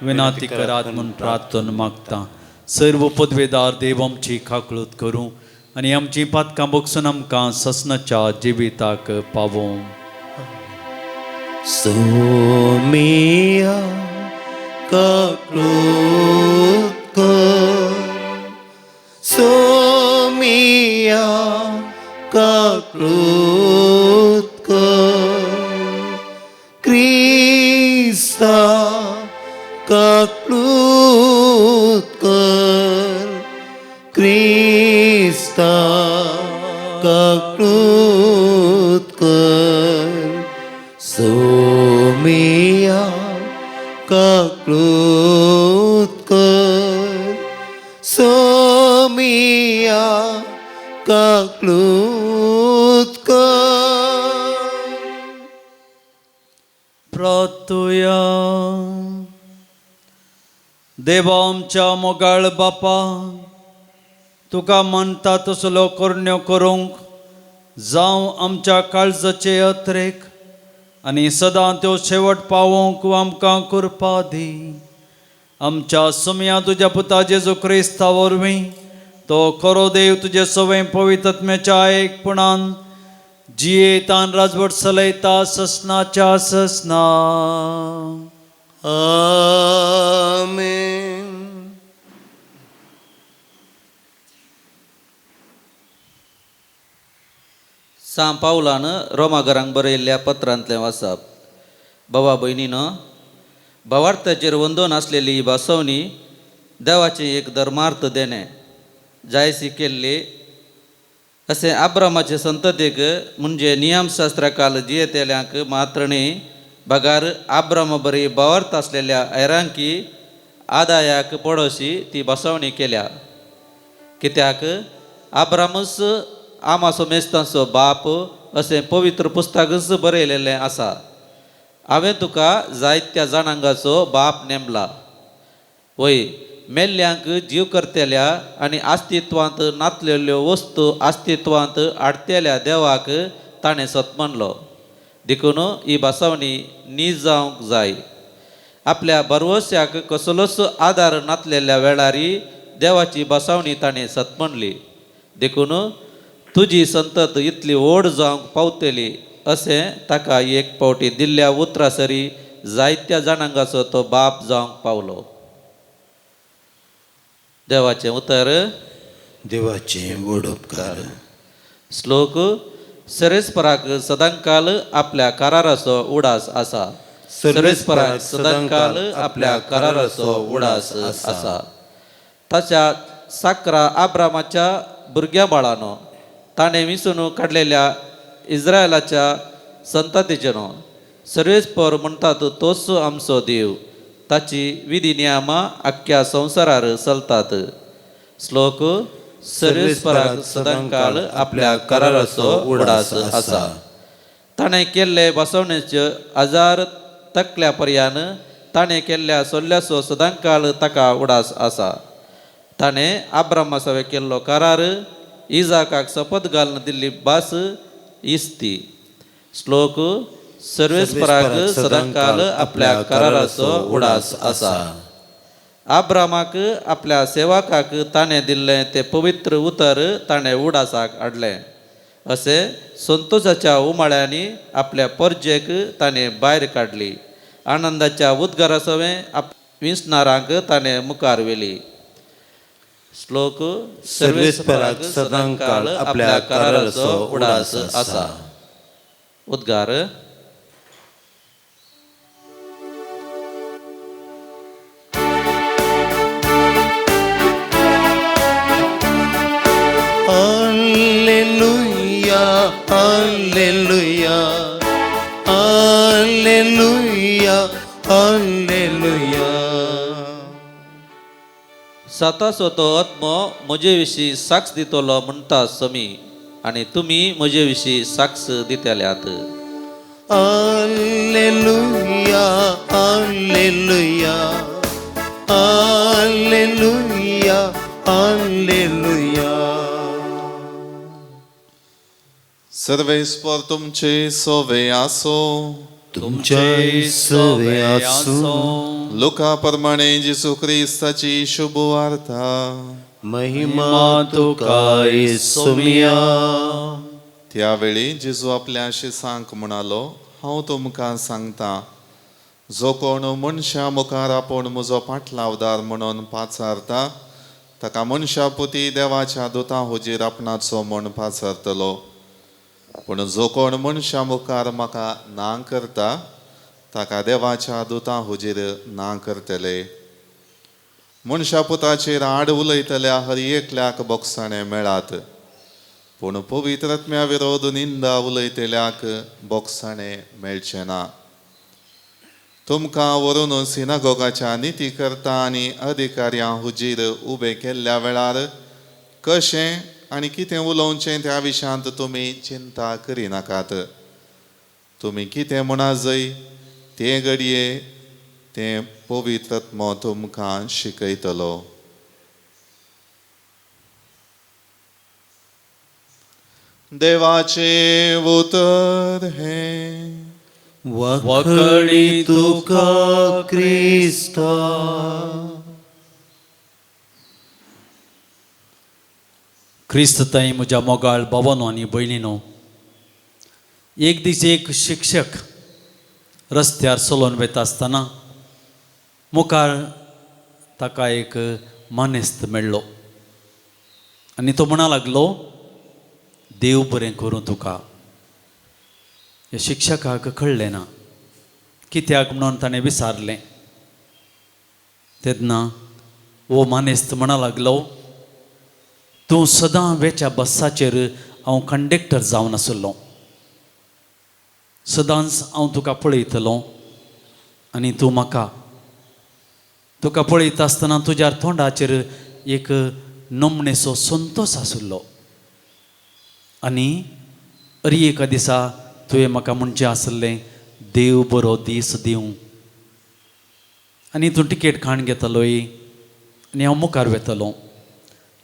S6: विनाती करात म्हूण प्रार्थना मागता. सर्व पदवेदार देव आमची काकळूत करूं आनी आमची पातकां बगसून आमकां ससनाच्या जिविताक पावोवं.
S2: सोमिया काकलूत कर, सोमिया काकलूत कर, क्रिस्ता काकलूत कर, क्रिस्ता काकलूत कर, सोमिया काकलूत कर, सोमिया काकलूत कर.
S6: प्रार्थुया. देवा आमच्या मोगाळ बापा, तुका मानता तसलो करण्यो करूंक जावं आमच्या काळजाचे अत्रेक आनी सदां त्यो शेवट पावोवंक आमकां कृपा दी. आमच्या सुमया तुज्या पुता जेजू क्रिस्ता वरवीं तो खरो देव तुजे सवय पवित्रत्म्याच्या एकपणान जियेतान राजवट चलयता ससनाच्या ससना.
S2: आमेन.
S7: सां पावलान रोमाघरांक बरयल्ल्या पत्रांतलें वाचप. बाबा भयणीनो, भावार्थाचेर वंदोन आसलेली ही भासवणी देवाचें एक धर्मार्थ देणें जायसी केल्ली अशें आब्रामाचे संततीक म्हणजे नियमशास्त्रा काल जियेतल्यांक मात्र न्ही बगार आब्रामा बरी भावार्थ आसलेल्या ऐरांकी आदायाक पडोशी ती बसवणी केल्या. कित्याक आब्रामूच आमाचो मेस्तांचो बाप अशें पवित्र पुस्तकच बरयलेलें आसा. हांवें तुका जायत्या जाणांगाचो बाप नेमला. वय मेल्ल्यांक जीव करतल्या आनी अस्तित्वांत नातलेल्यो वस्तू अस्तित्वांत हाडटेल्या देवाक ताणें सत मानलो. देखून ही भासावणी नी जावंक जाय. आपल्या भरवश्याक कसलोच आदार नातलेल्या वेळारी देवाची भासावणी ताणें सत मानली. देखून तुजी संतत इतली व्हड जावंक पावतली अशें ताका एक फावटी दिल्ल्या उतरा सरी जायत्या जाणांगाचो तो बाप जावंक पावलो. देवाचें उतर.
S5: देवाचें व्हड उपकार.
S7: श्लोक. सरेस्पराक सदांकाल आपल्या कराराचो उडास आसा. सर्वेस्पराक सदांकाल आपल्या कराराचो उडास आसा. ताच्या साकरा आब्रामाच्या भुरग्या बाळानो ताणें विसून काडलेल्या इस्रायलाच्या संततीचेनो सर्वेस्पर म्हणटात तोच आमचो देव. ताची विधी नियमां आख्ख्या संवसारार चलतात. श्लोक. सर्वेस्पराक सदांकाल आपल्या कराराचो उडास आसा. ताणें केल्ले बसवणेचे हजार तकल्या पर्यान ताणें केल्ल्या सोल्ल्याचो सदांकाल ताका उडास आसा. ताणें आब्रामा सवे केल्लो करार इजाकाक शपथ घालून दिल्ली भास इस्ती. श्लोक. सर्वेस्पराक सदांकाल आपल्या कराराचो उडास आसा. आब्रामाक आपल्या सेवकाक ताणें दिल्लें तें पवित्र उतर ताणें उडासाक हाडलें. अशें संतोशाच्या उमाळ्यांनी आपल्या परजेक ताणें भायर काडली. आनंदाच्या उद्गारा सवें आप विंचणारांक ताणें मुखार व्हेली. श्लोक.
S5: सर्वेस्पराक सदांकाल आपल्या कराराचो उडास आसा.
S7: उद्गार.
S2: Alleluia, Alleluia, Alleluia, Alleluia.
S7: साताचो तो आत्मो म्हजे विशीं साक्ष दितलो म्हणटा समी आनी तुमी म्हजे विशीं साक्ष दितल्यात.
S2: Alleluia, Alleluia, Alleluia, Alleluia.
S8: सर्वेस्पर तुमचे सोवे आसो.
S5: तुमच्याय सवे आसूं.
S8: लुका प्रमाणे जेजू क्रिस्ताची शुभ वार्ता.
S5: महिमा तुका सोमिया.
S8: त्यावेळी जेजू आपल्या शिसांक म्हणालो, हांव तुमकां सांगता, जो कोण मनशा मुखार आपूण म्हजो पाटलावदार म्हणून पाचारता ताका मनशा पुती देवाच्या दुतां हुजीर आपणाचो म्हूण पाचारतलो. पूण जो कोण मनशा मुखार म्हाका ना करता ताका देवाच्या दुतां हुजीर ना करतले. मनशा पुताचेर आड उलयतल्या हर एकल्याक बोगसाणें मेळात, पूण पवित्र आत्म्या विरोध निंदा उलयतल्याक बोगसाणें मेळचें ना. तुमकां व्हरून सिनागोगाच्या निती करता आनी अधिकाऱ्यां हुजीर उबे केल्ल्या वेळार कशें आनी कितें उलोवचें त्या विशयांत तुमी चिंता करिनाकात. तुमी कितें म्हणा जय तें घडये तें पवित्र आत्मो तुमकां शिकयतलो. देवाचें उतर हें.
S5: वखळी तुका क्रिस्ता.
S6: क्रिस्त ताई म्हज्या मोगाळ बाबानो आनी भयणीनो, एक दीस एक शिक्षक रस्त्यार चलोवन वता आसतना मुखार ताका एक मानेस्त मेळ्ळो आनी तो म्हणा लागलो, देव बरें करूं तुका. ह्या शिक्षकाक कळ्ळें ना कित्याक म्हणून ताणें विचारलें. तेन्ना हो मानेस्त म्हणा लागलो, तूं सदां वेच्या बस्साचेर हांव कंडक्टर जावन आशिल्लो, सदांच हांव तुका पळयतलो आनी तूं म्हाका, तुका पळयता आसतना तुज्या तोंडाचेर एक नमणेचो संतोश आशिल्लो आनी अरी एका दिसा तुवें म्हाका म्हणचें आसलें देव बरो दीस दिवं, आनी तूं तिकेट खाण घेतलोय आनी हांव मुखार वेतलो.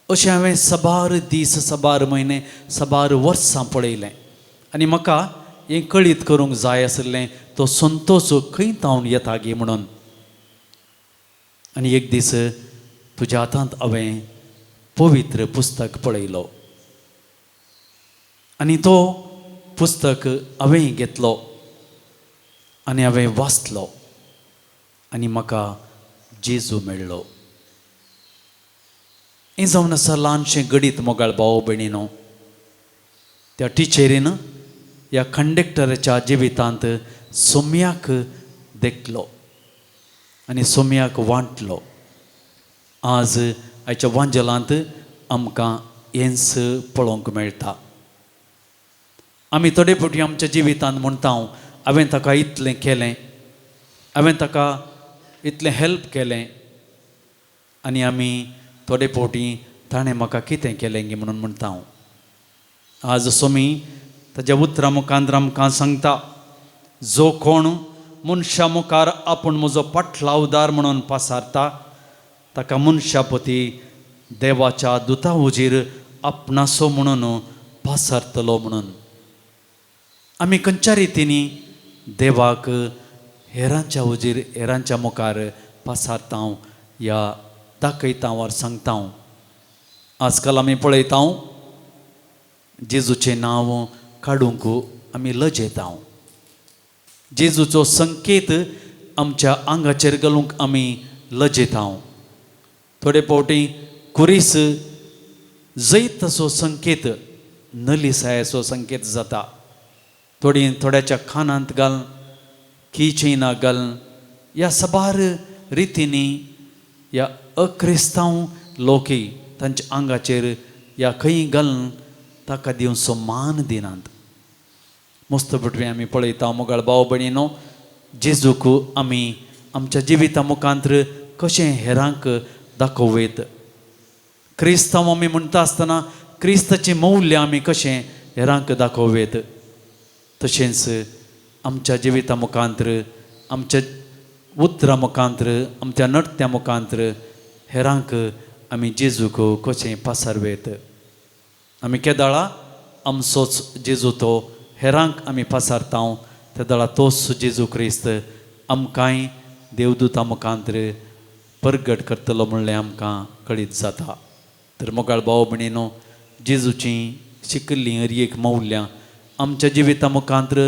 S6: अशें हांवें साबार दीस, साबार म्हयने, साबार वर्सां पळयलें आनी म्हाका हें कळीत करूंक जाय आशिल्लें तो संतोश खंय तावन येता गी म्हणून. आनी एक दीस तुज्या हातांत हांवें पवित्र पुस्तक पळयलो आनी तो पुस्तक हांवें घेतलो आनी हांवें वाचलो आनी म्हाका जेजू मेळ्ळो. हें जावन आसा ल्हानशें गडीत मोगाळ भाव भयणीनो, त्या टिचरीन ह्या कंडक्टराच्या जिवितांत सोम्याक देखलो आनी सोम्याक वांटलो. आज आयच्या वांजलांत आमकां हेंच पळोवंक मेळटा. आमी थोडे फावटी आमच्या जिवितांत म्हणटा, हांवें ताका इतलें केलें, हांवें ताका इतलें हेल्प केलें, आनी आमी थोडे फावटी ताणें म्हाका कितें केलें गी म्हणून म्हणटा. आज सोमी ताज्या उतरां मुखार आमकां सांगता, जो कोण मनशा मुखार आपूण म्हजो पाटलावदार म्हणून पासारता ताका मनशापती देवाच्या दुता हुजीर आपणासो म्हणून पासारतलो. म्हणून आमी खंयच्या रितींनी देवाक हेरांच्या हुजीर, हेरांच्या मुखार पासारता या दाखयता वा सांगता. आजकाल आमी पळयता जेजूचें नांव काडूंक आमी लजेता, जेजूचो संकेत आमच्या आंगाचेर घालूंक आमी लजेता. थोडे फावटी कुरीस जैताचो संकेत नलिसायेचो संकेत जाता. थोडी थोड्याच्या खानांत घाल, की चेनां घाल, ह्या साबार रितींनी ह्या अक्रिस्तांव लोकी तांच्या आंगाचेर ह्या खंय घालून ताका दिवचो मान दिनात. मस्त पटवी आमी पळयता मोगाळ भाव भयणीनो, जेजूक आमी आमच्या जिविता मुखांत कशें हेरांक दाखोवयत. क्रिस्तांव आमी म्हणटा आसतना क्रिस्ताचीं मौल्यां आमी कशें हेरांक दाखोवयत. तशेंच आमच्या जिविता मुखांत, आमच्या उतरां मुखांत, आमच्या नडत्या मुखांत हेरांक आमी जेजूक कशें पासारवेत. आमी केदाळा आमचोच जेजू तो हेरांक आमी पासारता त्या दळा तोच जेजू क्रिस्त आमकांय देवदूता मुखांतर परगट करतलो म्हणलें आमकां कळीत जाता. तर मोगाळ भाव भयणीनो, जेजूची शिकिल्लीं हर एक मौल्यां आमच्या जिविता मुखांतर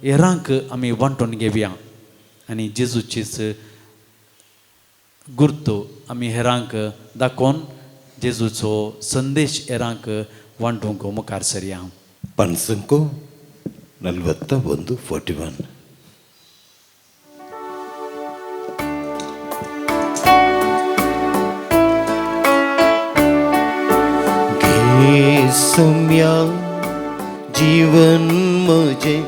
S6: हेरांक आमी वांटून घेवया आनी जेजूचीच गुर्तो आमी हेरांक दाखोवन जेजूचो संदेश हेरांक वांटूंक मुखार सरया.
S5: ಪನ್ಸಂಕು 41 41.
S2: घे जीवन म्हजें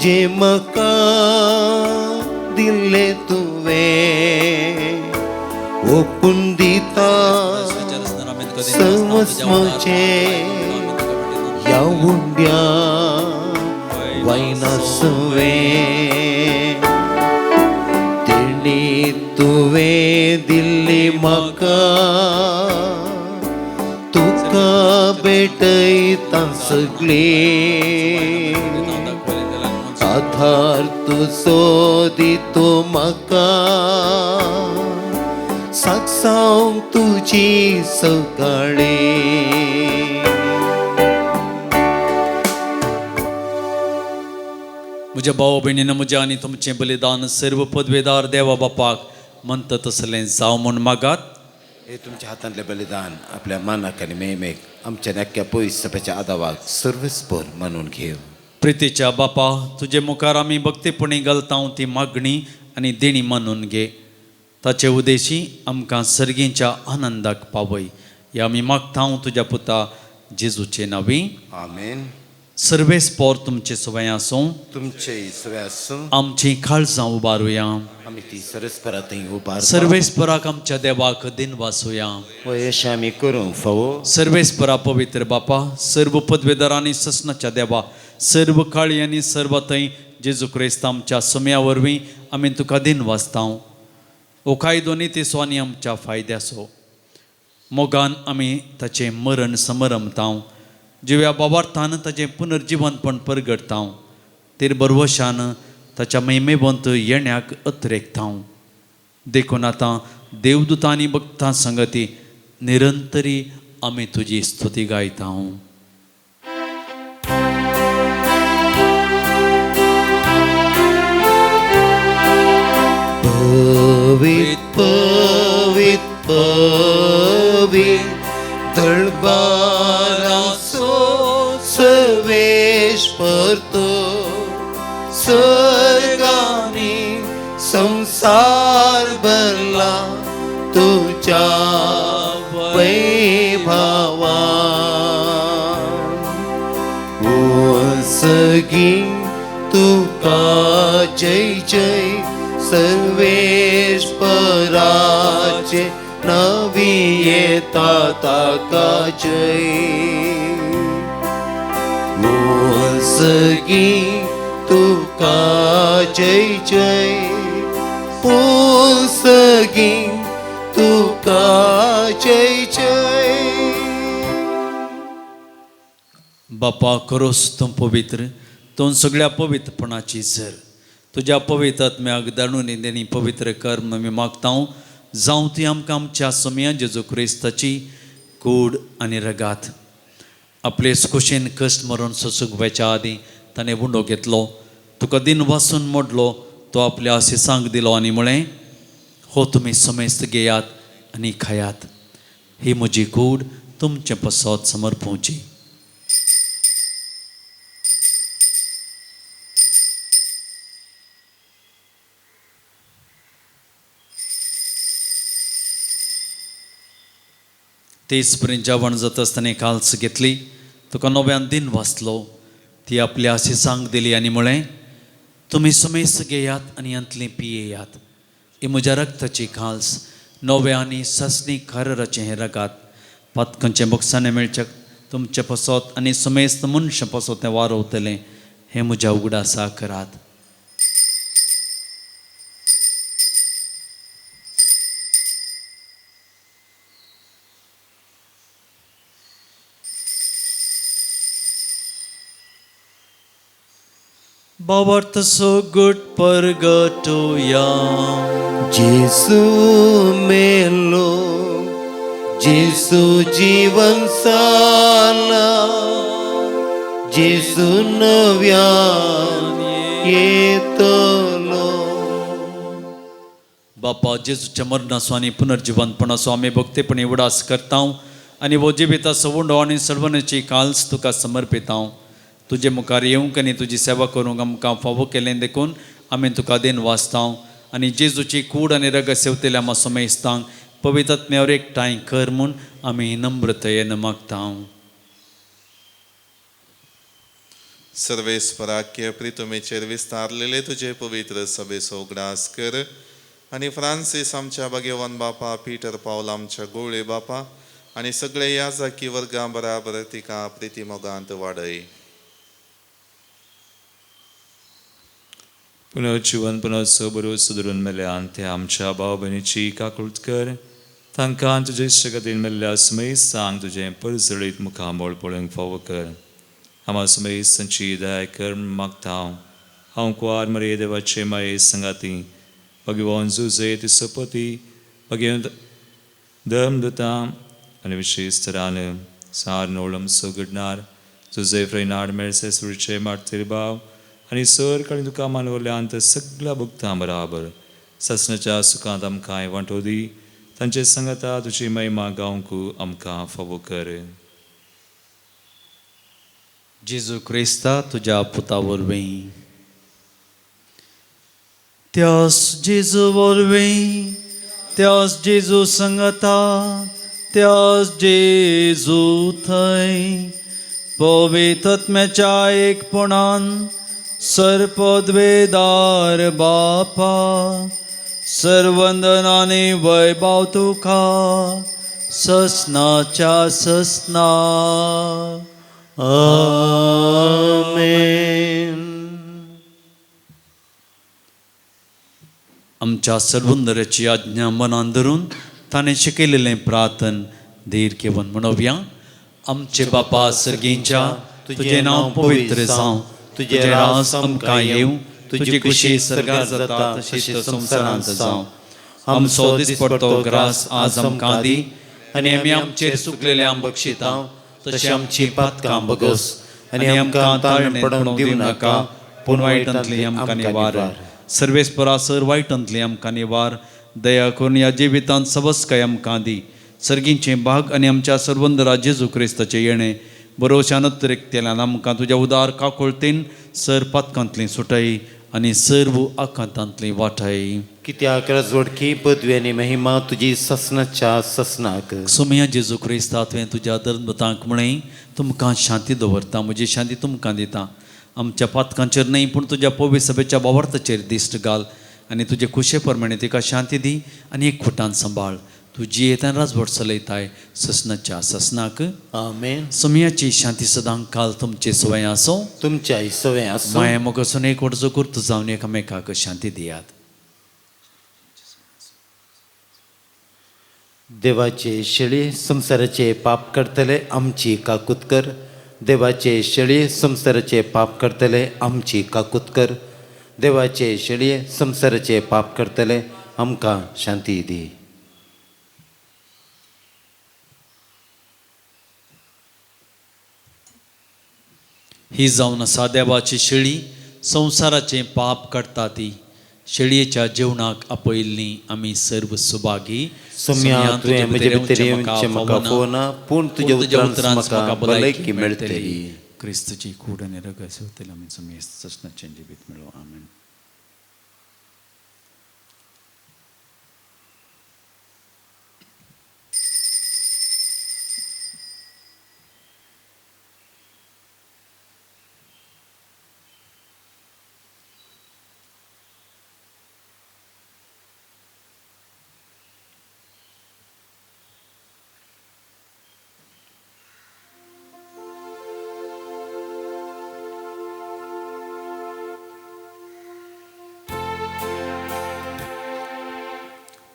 S2: जें म्हाका दिल्लें तुवें ओपून दिता समज म्हजें ह्या उंड्या वायनासवें तेणी तुवें दिल्ली म्हाका तुका भेटयता सगळीं आधार तुजो दितो म्हाका साक्षांक तुजी सकाळी.
S6: म्हज्या भाव भयणीन म्हज्या आनी तुमचें बलिदान सर्व पदवेदार देवा बापाक म्हणटा तसलें जावं म्हूण मागात.
S5: हे तुमच्या हातांतलें बलिदान आपल्या मानाक आनी मेमेक आमच्या नक्क्या पयस सभेच्या आदावाक सर्वस्पर मानून घेव.
S6: प्रितीच्या बापा, तुजे मुखार आमी भक्तीपणी घालता ती मागणी आनी देणी मानून घे. ताचे उदेशी आमकां सर्गींच्या आनंदाक पावय. ह्या आमी मागता तुज्या पुता जेजूचे नांवी.
S5: आमेन.
S6: सर्वेस्पोर तुमचे सवय आसूं.
S5: तुमचे सवय आसूं.
S6: आमची काळजां उबारुया.
S5: आमी ती सरस्परा थंय उबार.
S6: सर्वेस्पराक आमच्या देवाक दिन वासुया.
S5: अशें आमी करूंक फावो.
S6: सर्वेस्परा पवित्र बापा, सर्व पदवेदार आनी ससनाच्या देवा, सर्व काळी आनी सर्व थंय जेजू क्रिस्त आमच्या सम्या वरवीं आमी तुका दिन वाचता. ओ कायदो नितीचो आनी आमच्या फायद्याचो मोगान आमी ताचें मरण समरमता. जिव्या बाबार्थान ताचें पुनर्जिवनपण परगटता. तेर बरवशान ताच्या महिमेवंत येण्याक अत्रेकता. देखून आतां देवदूतां आनी भक्तां संगती निरंतरी आमी तुजी स्तुती गायता.
S2: पवित पवित पवित दळबाराचो सर्वेश परतो सर्गानी संसार भरला तुझ्या वैभवा. सगी तुका जय जय सर्वेश पराचे नवी येता ताका जय. सगी तुका जय जय सगी तुका जय जय.
S6: बापा करोस तूं पवित्र, तूं सगळ्या पवित्रपणाची झर. तुज्या पवित्र आत्म्याक दाणून देणी पवित्र कर्म आमी मागता. जावं ती आमकां आमच्या सोम्या जेजू क्रिस्ताची कूड आनी रगात. आपले खोशेन कश्ट मरून सोसूंक वयच्या आदीं ताणें उंडो घेतलो, तुका दिन वासून मोडलो, तो आपल्या आशिसांक दिलो आनी म्हळें, हो तुमी समेस्त घेयात आनी खायात, ही म्हजी कूड तुमचें पसत समर्पोवची. तेच पर्यंत जेवण जाता आसतना काल्स घेतली, तुका नव्यान दिन वाचलो, ती आपल्या आशिसांक दिली आनी म्हळें, तुमी समेस्त घेयात आनी हांतली पियेयात, ही म्हज्या रक्ताची काल्स नव्या आनी सासणी खारराचें हें रगात. पातकांचें बोगसाणें मेळचें तुमचें पसत आनी समेस्त मनशां पसत तें वारवतलें, हें म्हज्या उगडासा करात. भावार्थाचो गट परगटोया.
S2: जेसू मेलो, जेसू जीवन साला, जेसू नव्यान येतलो.
S6: बापा, जेजूच्या मरणाचो आनी पुनर्जिवंतपणाचो आमी भक्तेपणी उडास करता आनी हो जिविताचो उंडो आनी सर्वनाची काल्स तुका समर्पिता. तुजे मुखार येवंक आनी तुजी सेवा करूंक आमकां फावो केलें देखून आमी तुका देन वाचता आनी जेजूची कूड आनी रगत सेवतेल्या आमा समेस्तांक पवित्र आत्म्यावर एकठांय कर म्हूण आमी नम्रतयेन मागता.
S8: सर्वेस्पराक्य प्रितुमेचेर विस्तारलेले तुजे पवित्र सभेचो उगडास कर आनी फ्रांसीस आमच्या भाग्यवान बापा, पीटर पावल आमच्या गोळे बापा आनी सगळे याजाकी वर्गां बराबर तिका प्रिती मोगांत वाडय.
S1: पुनर्जिवन पुनर्सबरो सुदरून मेल्यान ते आमच्या भाव भयणीची काकूळत कर. तांकां तुजे शगतीन मेल्ल्या समेस्तांक तुजें परजळीत मुखामळ पळोवंक फावो कर. आमा समेस्तांची दया कर मागता हांव. हांव कुवार मरे देवाचे माये संगाती भगवान जुजे तिसपती भगवंत धर्मदूतां आनी विशेश तरान सार नोळम सगडणार जुजे फ्रेनाड मेळसे सुरचे मार्तीर भाव आनी सर काळी तुका मानवल्यांत सगळ्या भक्तां बराबर ससनाच्या सुखांत आमकां वांटो दी. तांचे संगता तुजी महिमा गावंक आमकां फावो कर.
S6: जेजू क्रिस्ता तुज्या पुता वरवीं, त्यास जेजू वरवीं, त्यास जेजू संगता, त्यास जेजू थंय पवित्र आत्म्याच्या एकपणान सर्पद्वेदार बापा सर्वंदनाने वैभव तुका ससनाच्या ससना.
S2: आमेन.
S6: आमच्या सर्वंदराची आज्ञा मनान धरून ताणें शिकयलेलें प्रार्थन धीर घेवन म्हणोवया. आमचे बापा सर्गींच्या, तुजें नांव पवित्र जावं, तुजें राज आमकां येवं, तुजी खुशी सर्गार जाता तशी संवसारांत जावं. आमचो दिसपडतो ग्रास आज आमकां दी आनी आमी आमचेर चुकलेल्यांक बक्षिता तशें आमची पातकां बगस आनी आमकां ताळणें पडूंक दिवं नाका, पूण वायटांतली आमकां निवार. सर्वेस्परा सर वायटांतली आमकां निवार. दया करून ह्या जिवितांत सवस्काय आमकां दी. सर्गींचें भाग आनी आमच्या सर्वंदरा जेजू क्रिस्ताचें येणें बरोवशान अतिरिक्तेल्यान आमकां तुज्या उदार काकुळतीन सर पातकांतली सुटाय आनी सर्व आकांतांतली वाटाय.
S2: कित्याक राजवडकी पदवी आनी महिमा तुजी ससनाच्या ससनाक.
S6: सोमया जेजू क्रिस्ता, तुवें तुज्या धर्मतांक म्हळें तुमकां शांती दवरता, म्हजी शांती तुमकां दिता. आमच्या पातकांचेर न्हय पूण तुज्या पवित्र सभेच्या भावार्थाचेर दिश्ट घाल आनी तुजे खुशे प्रमाणे तिका शांती दी आनी एक खुटान सांबाळ. तुजी येतान राजवट चलयताय ससनाच्या ससनाक.
S2: आमेन.
S6: सोमयाची शांती सदां काल तुमचे सवय आसो,
S2: तुमच्या सवय आसूं.
S6: माया मोगासून एक वटचो कुर्त जावन एकामेकाक शांती दियात.
S2: देवाचे शेळी संवसाराचे पाप करतले आमची काकूत कर. देवाचे शेळी संवसाराचे पाप करतले आमची काकूत कर. देवाचे शेळये संवसाराचे पाप करतले आमकां शांती दी.
S6: ही जावन आसा देवाची शेळी, संवसाराचें पाप काडटा ती. शेळयेच्या जेवणाक आपयल्ली आमी सर्व सुभागी.
S2: सोम्या, तुवें म्हजे भितर येवचें म्हाका फावना, पूण तुज्या उतरान म्हाका भलायकी मेळटली.
S6: क्रिस्तची कूड आनी रगत सेवतले आमी समेस्त ससनाचें जिवीत मेळो. आमेन.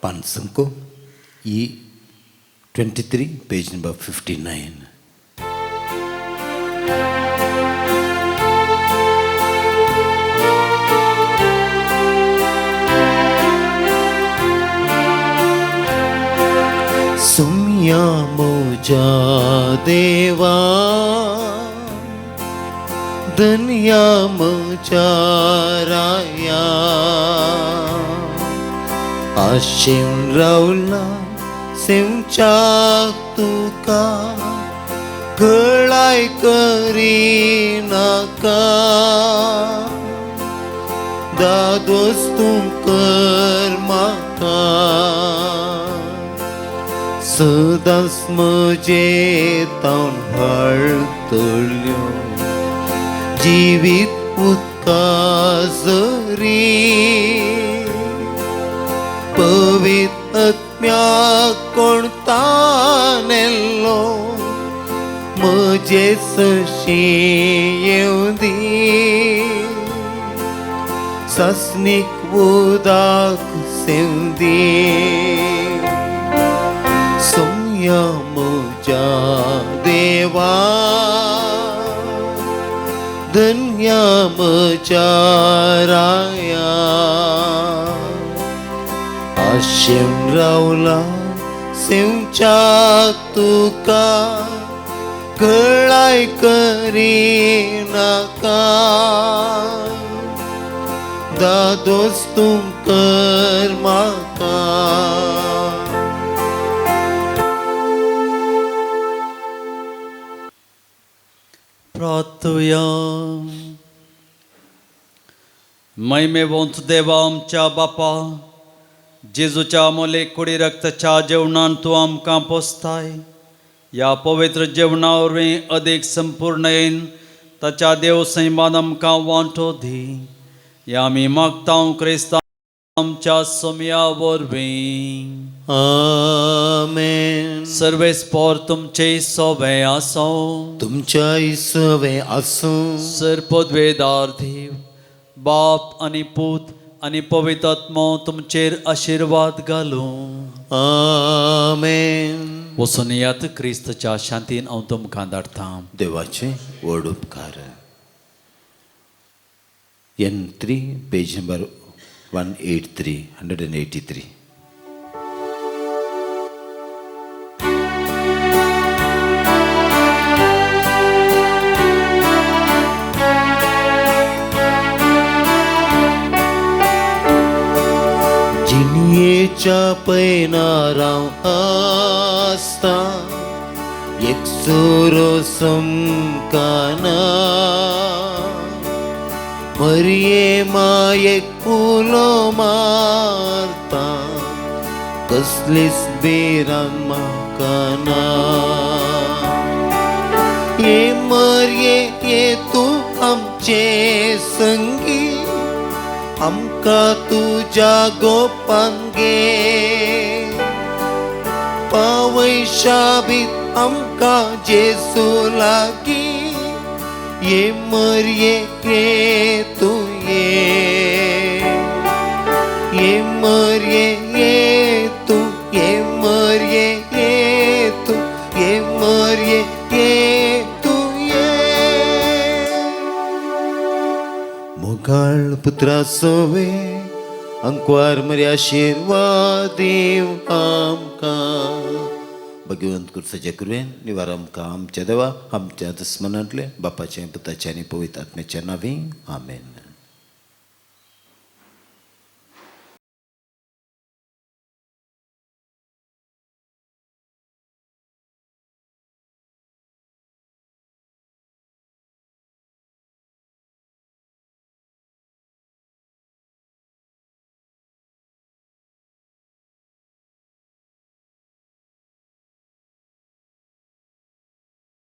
S5: पानसंको E 23 page number 59.
S2: सोम्या म्हज्या देवा धन्या म्हज्या राया आशेवन रावला सेवच्याक तुका कळाय करिनाका दादोस तूं कर म्हाका सदांच म्हजे तावन हाडटल्यो जिवीत उदका जरी पवित्र आत्म्याक कोण तानेल्लो म्हजे सशी येवं दी सासणीक उदक सेवं दी सोम्या म्हज्या देवा धन्या म्हज्या राया आशेवन रावला सेवच्याक तुका कळाय करिनाका दादोस तूं कर म्हाका.
S6: प्रार्थुया. महिमेवंत देवा आमच्या बापा, जेजूच्या मोले कुडी रक्ताच्या जेवणान तूं आमकां पोसताय. ह्या पवित्र जेवणा वरवीं अदीक संपूर्ण येन ताच्या देव सैमान आमकां वांटो दी. ह्या आमी मागता क्रिस्तांव आमच्या सोम्या वरवीं.
S2: आमेन.
S6: सर्वेस्पोर तुमचे सोवे आसो,
S2: तुमच्या सवे आसूं.
S6: सर पदवेदार देव बाप आनी पूत आनी पवित्र आत्मो तुमचेर आशिर्वाद घालूं.
S2: आमेन.
S6: वचून यात क्रिस्तच्या शांतीन हांव तुमकां धाडटा.
S5: देवाचे व्हड उपकार. N3 page number 183 183.
S2: जिणयेच्या पैनार हांव आसता एकसुरो समकाना मरये मायेक उलो मारता कसलीच भिरांत म्हाका ना. ये मरये ये तूं आमचे संगी आमकां तुज्या गोपान गे पावय शाबीत आमकां जेजू लागीं. ये मरये ये तूं ये ये मरये ये तूं ये मरये ये तूं ये मरये ये तूं ये.
S5: मोगाळ पुत्रा सोवे अंकवार मरे आशिर्वाद देव आमकां. भगवंत कुर्साच्या कृपेन निवार आमकां आमच्या देवा आमच्या दुस्मनांतले बापाचें पुताचें आनी पवित्र आत्म्याच्या नांवी. आमेन.